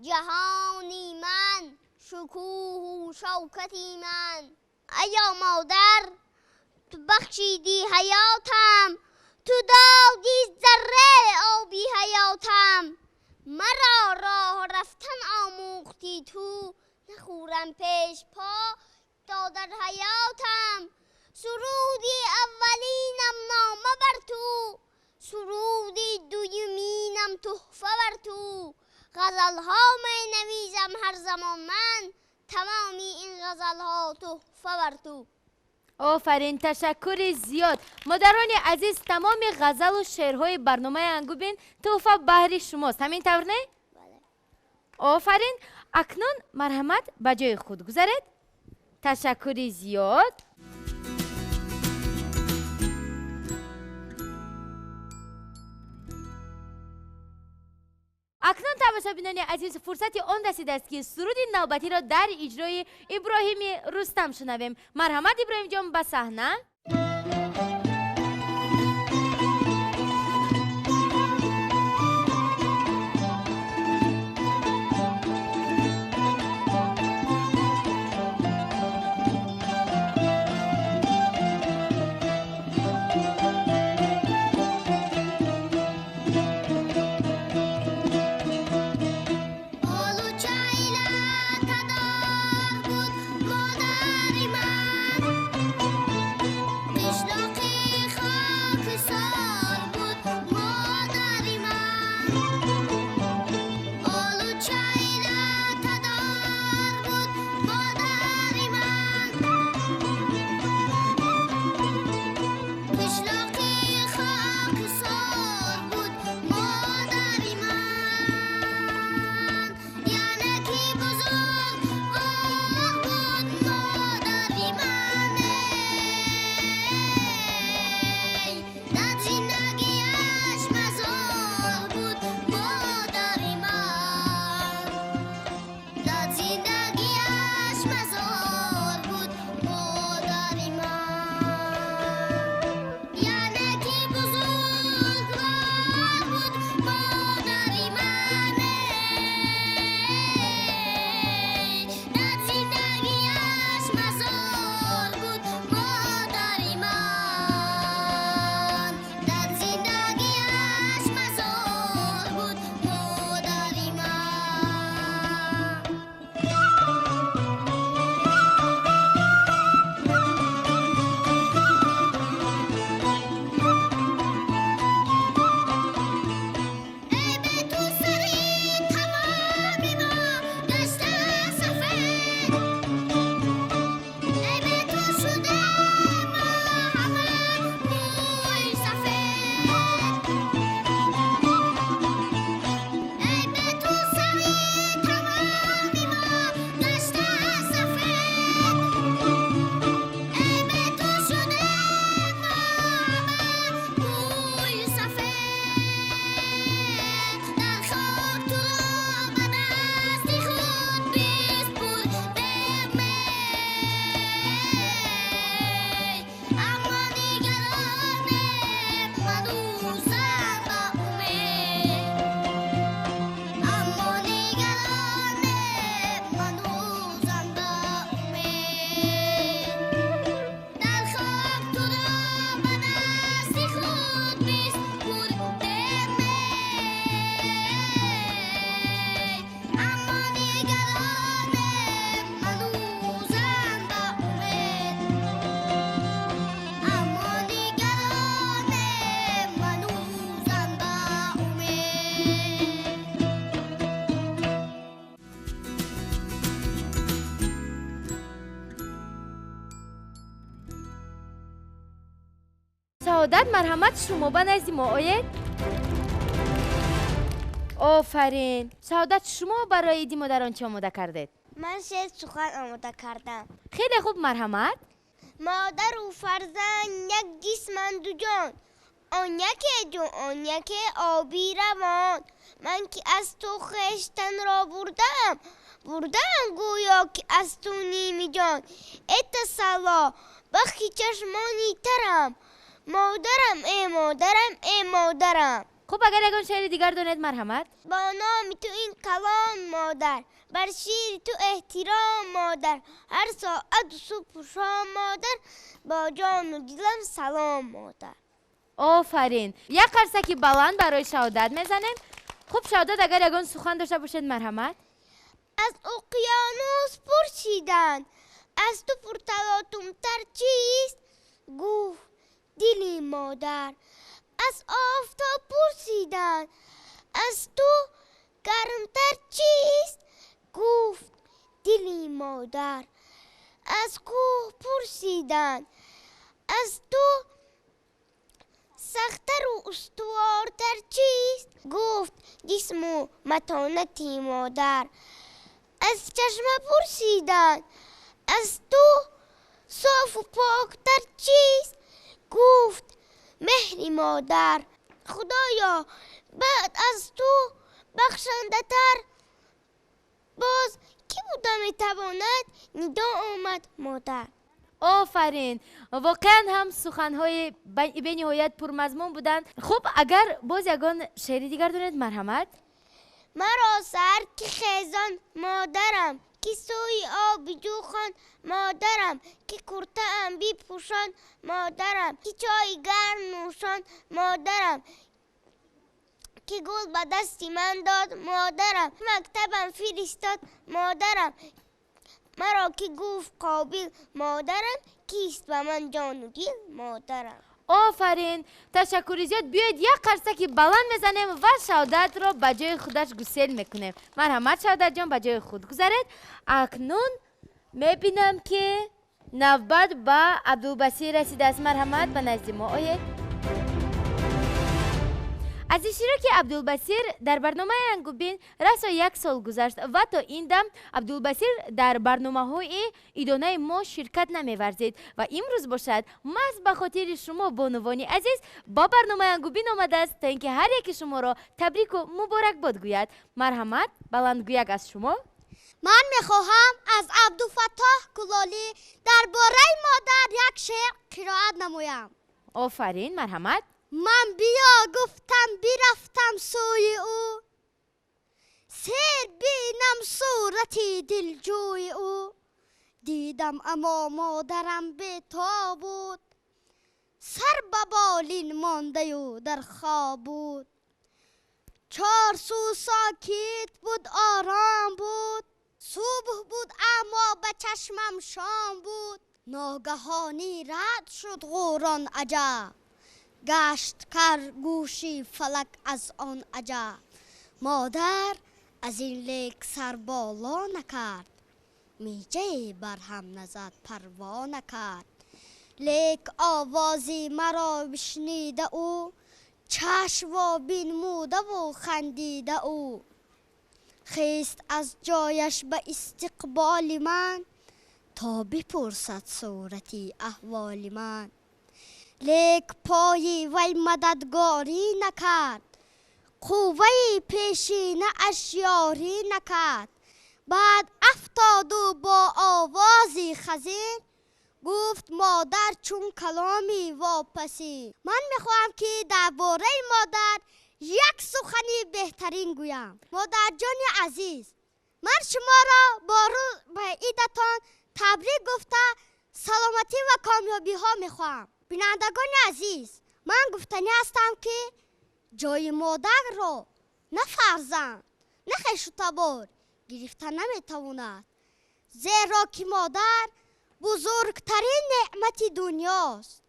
[SPEAKER 1] ҷаҳони ман, шукӯҳу шавкати ман. Айё модар, ту бахшиди ҳаётам, ту доди зарраи оби ҳаётам. Маро роҳ рафтан омӯхти ту, нахӯрам пеш по то дар ҳаётам. Суруди аввалинам нома бар ту, суруди дуюминам туҳфа бар ту. Ғазалҳо менавизам ҳар замон ман, тамоми ин ғазалҳо туҳфа бар ту.
[SPEAKER 2] Офарин, ташаккури зиёд. Модарони азиз, тамоми ғазалу шеърҳои барномаи Ангубин тӯҳфа баҳри шумост, ҳамин тавр не? Офарин. Акнун марҳамат, ба ҷои худ гузаред. Ташаккури зиёд. Акнун, тамошобинони азиз, фурсати он расидааст, ки суруди навбатиро дар иҷрои Иброҳими Рустам шунавем. Марҳамат, Иброҳимҷон, ба саҳна.
[SPEAKER 1] Модари ман.
[SPEAKER 2] Шаҳодат, марҳамат, шумо ба назди мо оед. Офарин. Шаҳодат, шумо барои иди модарон чӣ омода кардед?
[SPEAKER 1] Ман шеър сухан омода кардам.
[SPEAKER 2] Хеле хуб, марҳамат.
[SPEAKER 1] Модару фарзанд як ҷисманду ҷон, он яке ҷон, он яке оби равон. Ман ки аз ту хештанро бурдаам, бурдаам гӯё ки аз ту ними ҷон. Э тасалло, бахти чашмони тарам, модарам, э модарам, э модарам.
[SPEAKER 2] Хуб, агар ягон шеъри дигар донед, марҳамат.
[SPEAKER 1] Бо номи ту ин калом, модар, бар шири ту эҳтиром, модар, ҳар соату субҳу шом, модар, бо ҷону дилам салом, модар.
[SPEAKER 2] Офарин. Як қарсаки баланд барои Шаҳодат мезанем. Хуб, Шаҳодат, агар ягон сухан дошта бошед, марҳамат.
[SPEAKER 1] Аз уқёнус пурсиданд, аз ту пурталотумтар чист? Гуфт: дили модар. Аз офтоб пурсиданд, аз ту гармтар чист? Гуфт: дили модар. Аз кӯҳ пурсиданд, аз ту сахттару устувортар чист? Гуфт: ҷисму матонати модар. Аз чашма пурсиданд, аз ту софу поктар чист? Гуфт: меҳри модар. Худоё, баъд аз ту бахшандатар боз кӣ буда метавонад? Нидо омад: модар.
[SPEAKER 2] Офарин. Воқеан ҳам суханҳои бениҳоят пурмазмун буданд. Хуб, агар боз ягон шеъри дигар донед, марҳамат.
[SPEAKER 1] Маро сар ки хезон, модарам, ки сӯи оби ҷӯхон, модарам, ки куртаам бипӯшон, модарам, ки чойи гарм нӯшон, модарам, ки гул ба дасти ман дод, модарам, мактабам фиристод, модарам, маро ки гуфт қобил, модарам, кист ба ман ҷону дил, модарам.
[SPEAKER 2] Офарин, ташаккури зиёд. Биёед як қарсаки баланд мезанем ва Шаҳодатро ба ҷои худаш гусел мекунем. Марҳамат, Шаҳодатҷон, ба ҷои худ гузаред. Акнун мебинам, ки навбат ба Абдулбасир расидааст. Марҳамат, ба назди мо оед. Аз иштироки Абдулбасир дар барномаи Ангубин расо як сол гузашт ва то ин дам Абдулбасир дар барномаҳои идонаи мо ширкат намеварзид ва имрӯз бошад, маҳз ба хотири шумо, бонувони азиз, ба барномаи Ангубин омадааст, то ин ки ҳар яки шуморо табрику муборакбод гӯяд. Марҳамат, баландгӯяк аз шумо.
[SPEAKER 3] Ман мехоҳам аз Абдуфаттоҳ Кулолӣ дар бораи модар як шеър қироат намоям.
[SPEAKER 2] Офарин, марҳамат.
[SPEAKER 3] Ман биё гуфтам, бирафтам сӯи ӯ, сер бинам сурати дилҷӯи ӯ. Дидам, амо модарам бето буд, сар ба болин мондаю дар хоб буд. Чорсӯ сокит буд, ором буд, субҳ буд, аммо ба чашмам шом буд. Ногаҳонӣ рад шуд ғӯрон аҷаб, гашт кар гӯши фалак аз он аҷаб. Модар аз ин лек сар боло накард, миҷае барҳам назад, парво накард. Лек овози маро бишнида ӯ, чашм бинмудаву хандида ӯ. Хест аз ҷояш ба истиқболи ман, то бипурсад сурати аҳволи ман. Лек пои вай мададгорӣ накард, қувваи пешинааш ёрӣ накард. Баъд афтоду бо овози хазин гуфт модар чун каломи вопасин. Ман мехоҳам, ки дар бораи модар як сухани беҳтарин гӯям. Модарҷони азиз, ман шуморо бо ба идатон табрик гуфта, саломатӣ ва комёбиҳо мехоҳам. Бинандагони азиз, ман гуфтанӣ ҳастам, ки ҷои модарро на фарзанд, на хешу табор гирифта наметавонад, зеро ки модар бузургтарин неъмати дунёст.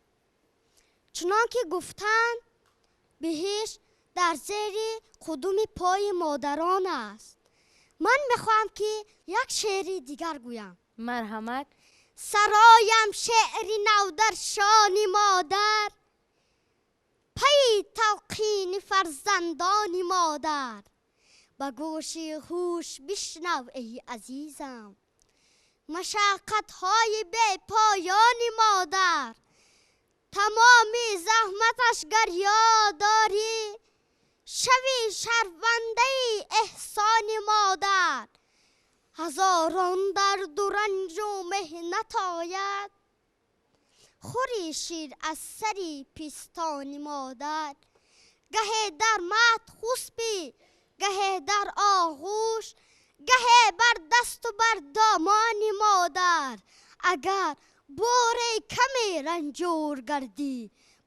[SPEAKER 3] Чунон ки гуфтанд, биҳишт дар зери қудуми пои модарон аст. Ман мехоҳам, ки як шеъри дигар гӯям.
[SPEAKER 2] Марҳамат.
[SPEAKER 3] Сароям шеъри нав дар шони модар.
[SPEAKER 1] Пайи талқини фарзандони модар. Ба гӯши ҳуш бишнав, эй азизам, машаққатҳои бепоёни модар. Тамоми заҳматаш гар ёд дорӣ, шави шармандаи эҳсони модар. Ҳазорон дарду ранҷу меҳнат ояд, хӯри шир аз сари пистони модар. Гаҳе дар маҳд хусбӣ, гаҳе дар оғӯш, гаҳе бар дасту бар домони модар. Агар боре каме ранҷур гардӣ,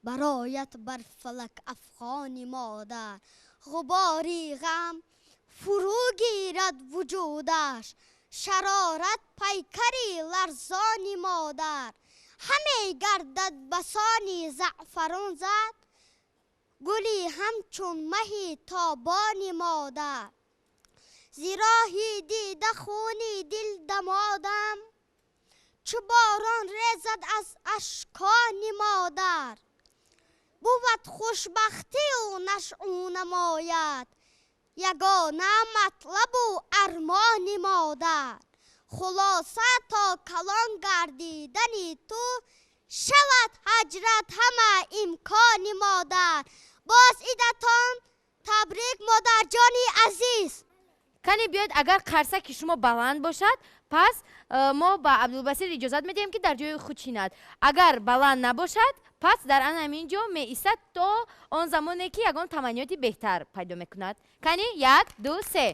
[SPEAKER 1] бароят бар фалак афғони модар. Ғубори ғам фурӯ гирад вуҷудаш, шарорат пайкари ларзони модар. Ҳаме гардад басони заъфарон зад, гули ҳамчун маҳи тобони модар. Зироҳи дида хуни дил дамодам, чу борон резад аз ашкони модар. Бувад хушбахтию нашъу намояд, ягона матлабу армони модар. Хулоса то калон гардидани ту, шавад ҳаҷрат ҳама имкони модар. Боз идатон табрик, модарҷони азиз.
[SPEAKER 2] Кане биёед, агар қарсаки шумо баланд бошад, пас мо ба Абдулбасир иҷозат медиҳем, ки дар ҷои худ шинад. Агар баланд набошад, пас дар ан ҳамин ҷо меистад то он замоне, ки ягон таманниёти беҳтар пайдо мекунад. Кани, як, ду, се.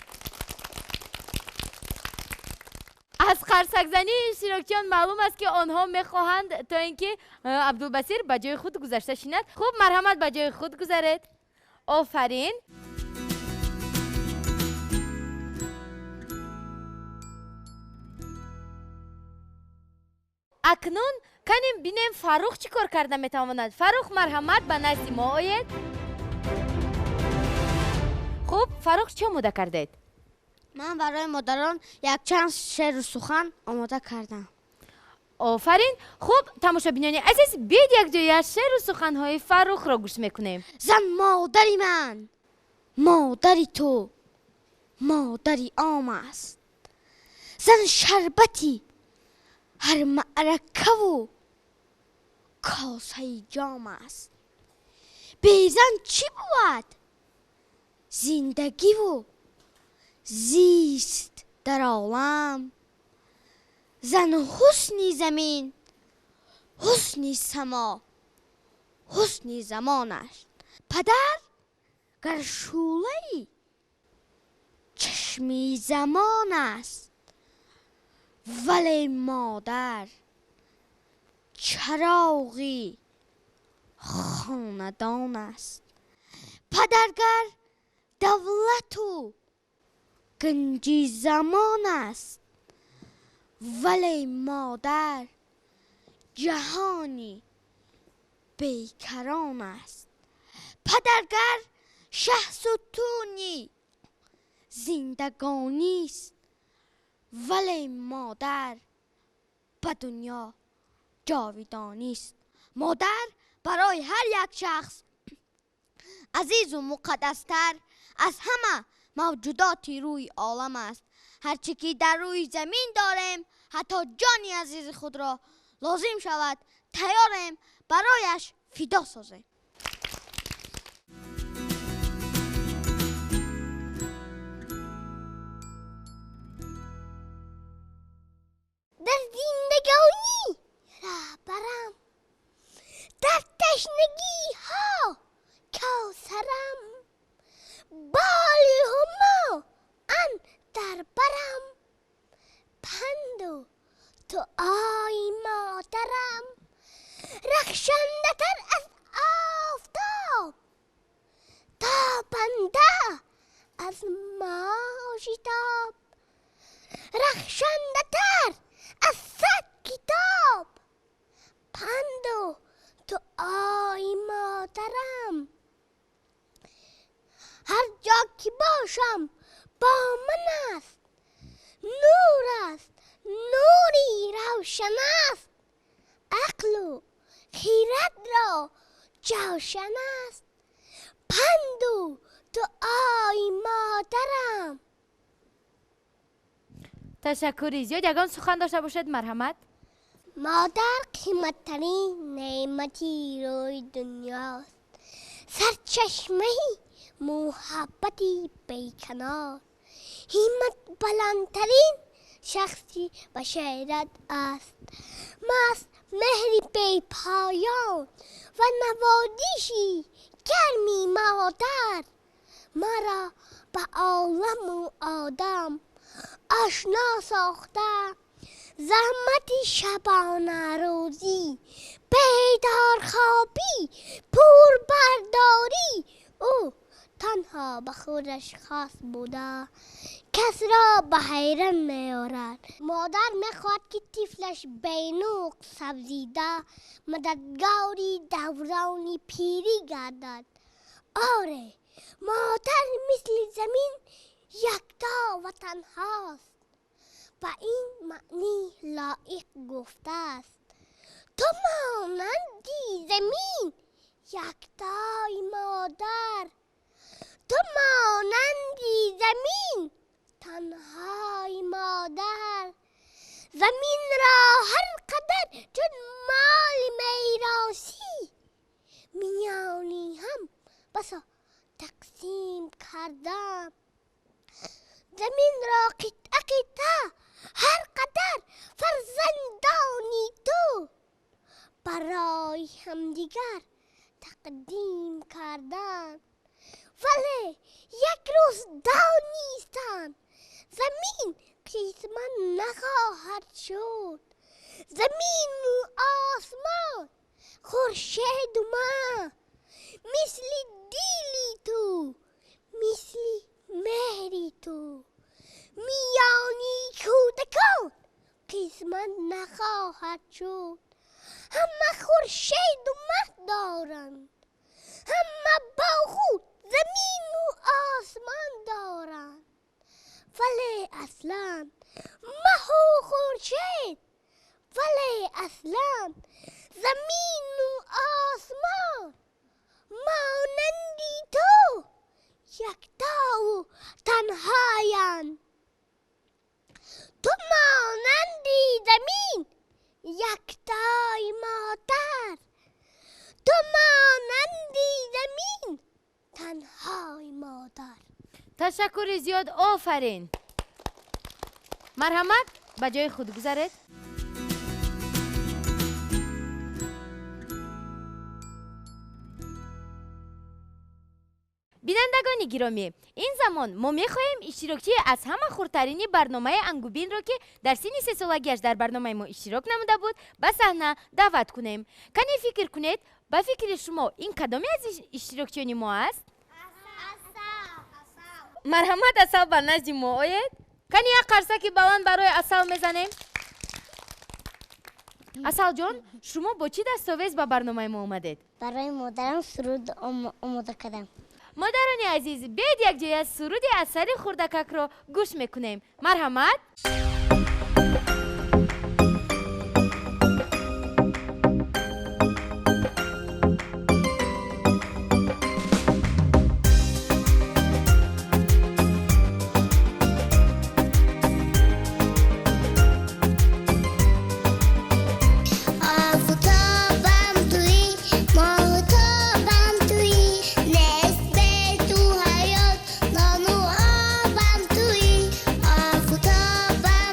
[SPEAKER 2] Аз қарсакзании иштирокчиён маълум аст, ки онҳо мехоҳанд то ин ки Абдулбасир ба ҷои худ гузашта шинад. Хуб, марҳамат, ба ҷои худ гузаред. Офарин. Акнун канем бинем, Фаррух чӣ кор карда метавонад. Фаррух, марҳамат, ба назди мо оед. Хуб, Фаррух, чӣ омода кардед?
[SPEAKER 3] Ман барои модарон якчанд шеъру сухан омода кардам.
[SPEAKER 2] Офарин. Хуб, тамошобинони азиз, биёед якҷоя шеъру суханҳои Фаррухро гӯш мекунем.
[SPEAKER 3] Зан модари ман, модари ту, модари ом аст. Зан шарбати ҳар маъракаву косаи ҷом аст. Безан чӣ бувад зиндагиву зист дар олам? Зан ҳусни замин, ҳусни само, ҳусни замон аст. Падар гар шӯълаи чашми замон аст, вале модар чароғи хонадон аст. Падаргар давлату ганҷи замон аст, вале модар ҷаҳони бекарон аст. Падаргар шаҳсутуни зиндагонист, вале модар ба дунё ҷовидонист. Модар барои ҳар як шахс азизу муқаддастар аз ҳама мавҷудоти рӯи олам аст. Ҳарчи ки дар рӯи замин дорем, ҳатто ҷони азизи худро лозим шавад, тайёрем барояш фидо созем.
[SPEAKER 1] Дар зиндагонӣ раҳбарам, дар ташнагиҳо кавсарам, боли ҳумо андар барам, панду дуои модарам рахшандатар аз офтоб, тобанда аз моҳ шитоб, рахшандатар аз сад китоб, панду дуои модарам. Ҳар ҷо ки бошам бо ман аст, нур аст, нури равшан аст, ақлу хирадро ҷавшан аст панду дуои модарам.
[SPEAKER 2] Ташаккури зиёд. Ягон сухан дошта бошед, марҳамат.
[SPEAKER 1] Модар қиматтарин неъмати рӯи дунёст, сарчашмаи муҳаббати беканор, ҳиммат баландтарин шахси башарат аст. Маст меҳри бепоён ва наводиши гарми модар маро ба оламу одам ошно сохта. Заҳмати шабонарӯзӣ, бедорхобӣ, пурбардорӣ ӯ танҳо ба худаш хос буда, касро ба ҳайрат меорад. Модар мехоҳад, ки тифлаш бенуқ сабзида мададгори даврони пирӣ гардад. Оре, модар мисли замин якто ва танҳост. Ба ин маънӣ лоиқ гуфтааст: ту монанди замин яктои модар, ту монанди замин танҳои модар. Заминро ҳар қадар чун моли меросӣ миёни ҳам басо тақсим кардам. Заминро қитъа қитъа ҳар қадар фарзандони ту барои ҳамдигар тақдим кардам. Вале як рӯз донистам замин қисмат нахоҳад шуд. Замину осмон, хуршеду маҳ мисли дили ту, мисли меҳри ту миёни кӯдакон қисмат нахоҳад шуд. Ҳама хуршеду маҳ доранд, ҳама бо худ замину осмон доранд, вале аслан маҳу хуршед, вале аслан замину осмон монанди ту яктову танҳоянд. Ту монанди замин яктои модар, ту монанди замин танҳои модар.
[SPEAKER 2] Ташаккури зиёд, офарин. Марҳамат, ба ҷои худ гузаред. Бинандагони гиромӣ, ин замон мо мехоҳем иштирокчии аз ҳама хурдтарини барномаи Ангубинро, ки дар синни сесолагиаш дар барномаи мо иштирок намуда буд, ба саҳна даъват кунем. Кане фикр кунед, ба фикри шумо ин кадоме аз иштирокчиёни мо аст? Марҳамат, Асал, ба назди мо оед. Кани як қарсаки баланд барои Асал мезанем. Асалҷон, шумо бо чӣ дастовез ба барномаи мо омадед?
[SPEAKER 1] Барои модарам суруд омода кардам.
[SPEAKER 2] Модарони азиз, биёед якҷоя суруди Асали хурдакакро гӯш мекунем. Марҳамат.
[SPEAKER 1] Офтобам туӣ, моҳтобам туӣ, нест бе ту ҳаёт, нону обам туӣ. Офтобам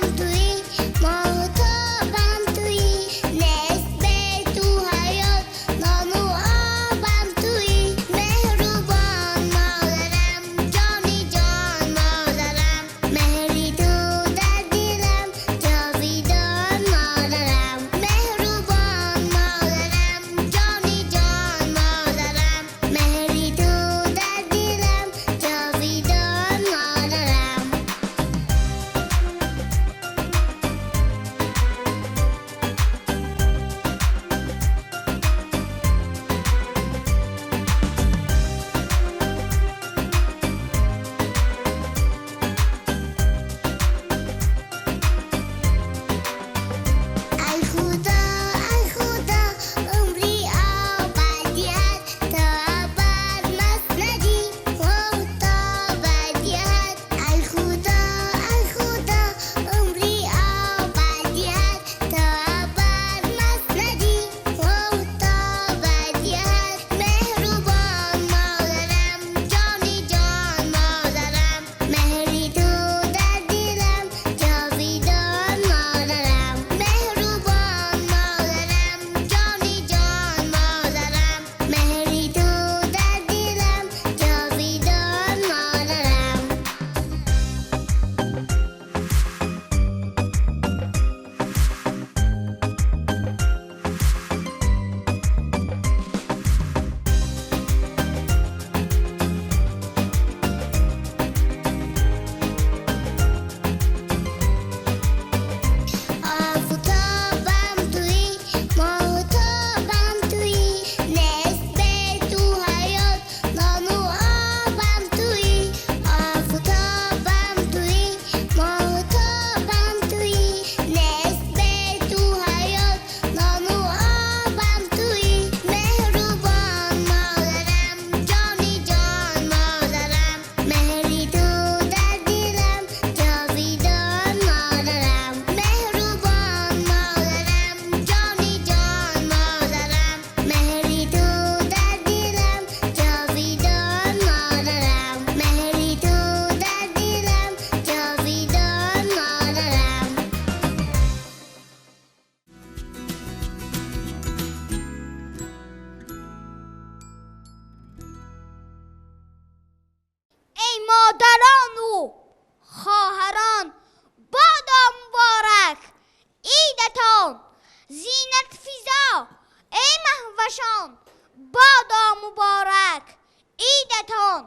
[SPEAKER 1] Идатон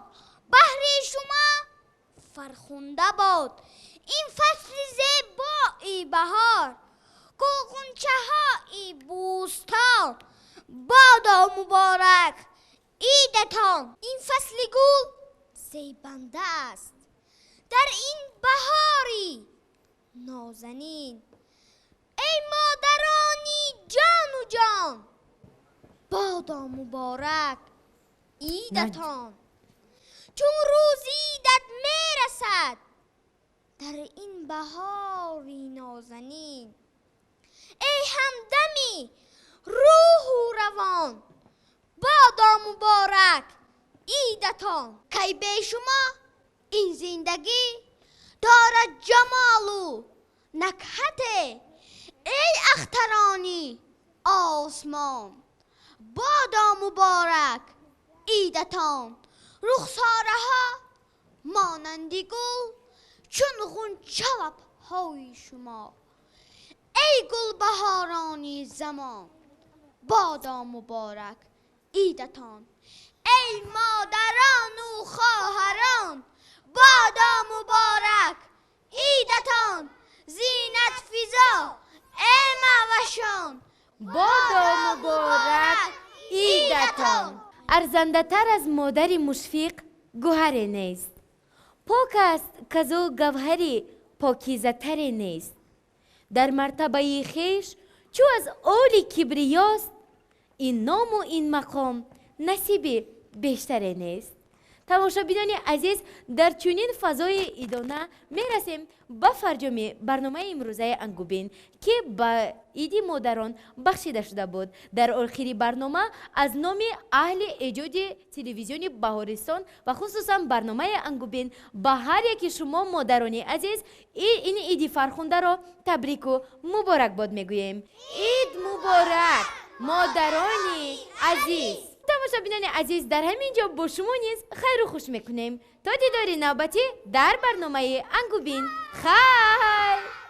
[SPEAKER 1] баҳри шумо фархунда бод. Ин фасли зебои баҳор, гулғунчаҳои бӯстон, бодо муборак идатон. Ин фасли гул зебанда аст дар ин баҳори нозанин. Эй модарони ҷону ҷон, бодо муборак идатон. Чун рӯзи идат мерасад дар ин баҳори нозанин. Эй ҳамдами рӯҳу равон, бодо муборак идатон. Кай бе шумо ин зиндагӣ дорад ҷамолу накҳате. Эй ахтарони осмон, бодо муборак идатон. Рухсораҳо монанди гул чун ғунча лабҳои шумо. Эй гулбаҳорони замон, бодо муборак идатон. Эй модарону хоҳарон, бодо муборак идатон. Зинатфизо эй мавашон,
[SPEAKER 2] бодо муборак идатон. Арзандатар аз модари мушфиқ гӯҳаре нест. Пок аст казу гавҳари покизатаре нест. Дар мартабаи хеш чӯ аз оли кибриёст, ин ному ин мақом насиби бештаре нест. Тамошобинони азиз, дар чунин фазои идона мерасем ба фарҷоми барномаи имрӯзаи Ангубин, ки ба иди модарон бахшида шуда буд. Дар охири барнома аз номи аҳли эҷоди телевизиони Баҳористон ва хусусан барномаи Ангубин ба ҳар яки шумо модарони азиз ин иди фархундаро табрику муборакбод мегӯем. Ид муборак, модарони азиз! Тамошобинони азиз, дар ҳамин ҷо бо шумо низ хайру хуш мекунем то дидори навбатӣ дар барномаи Ангубин. Хайр!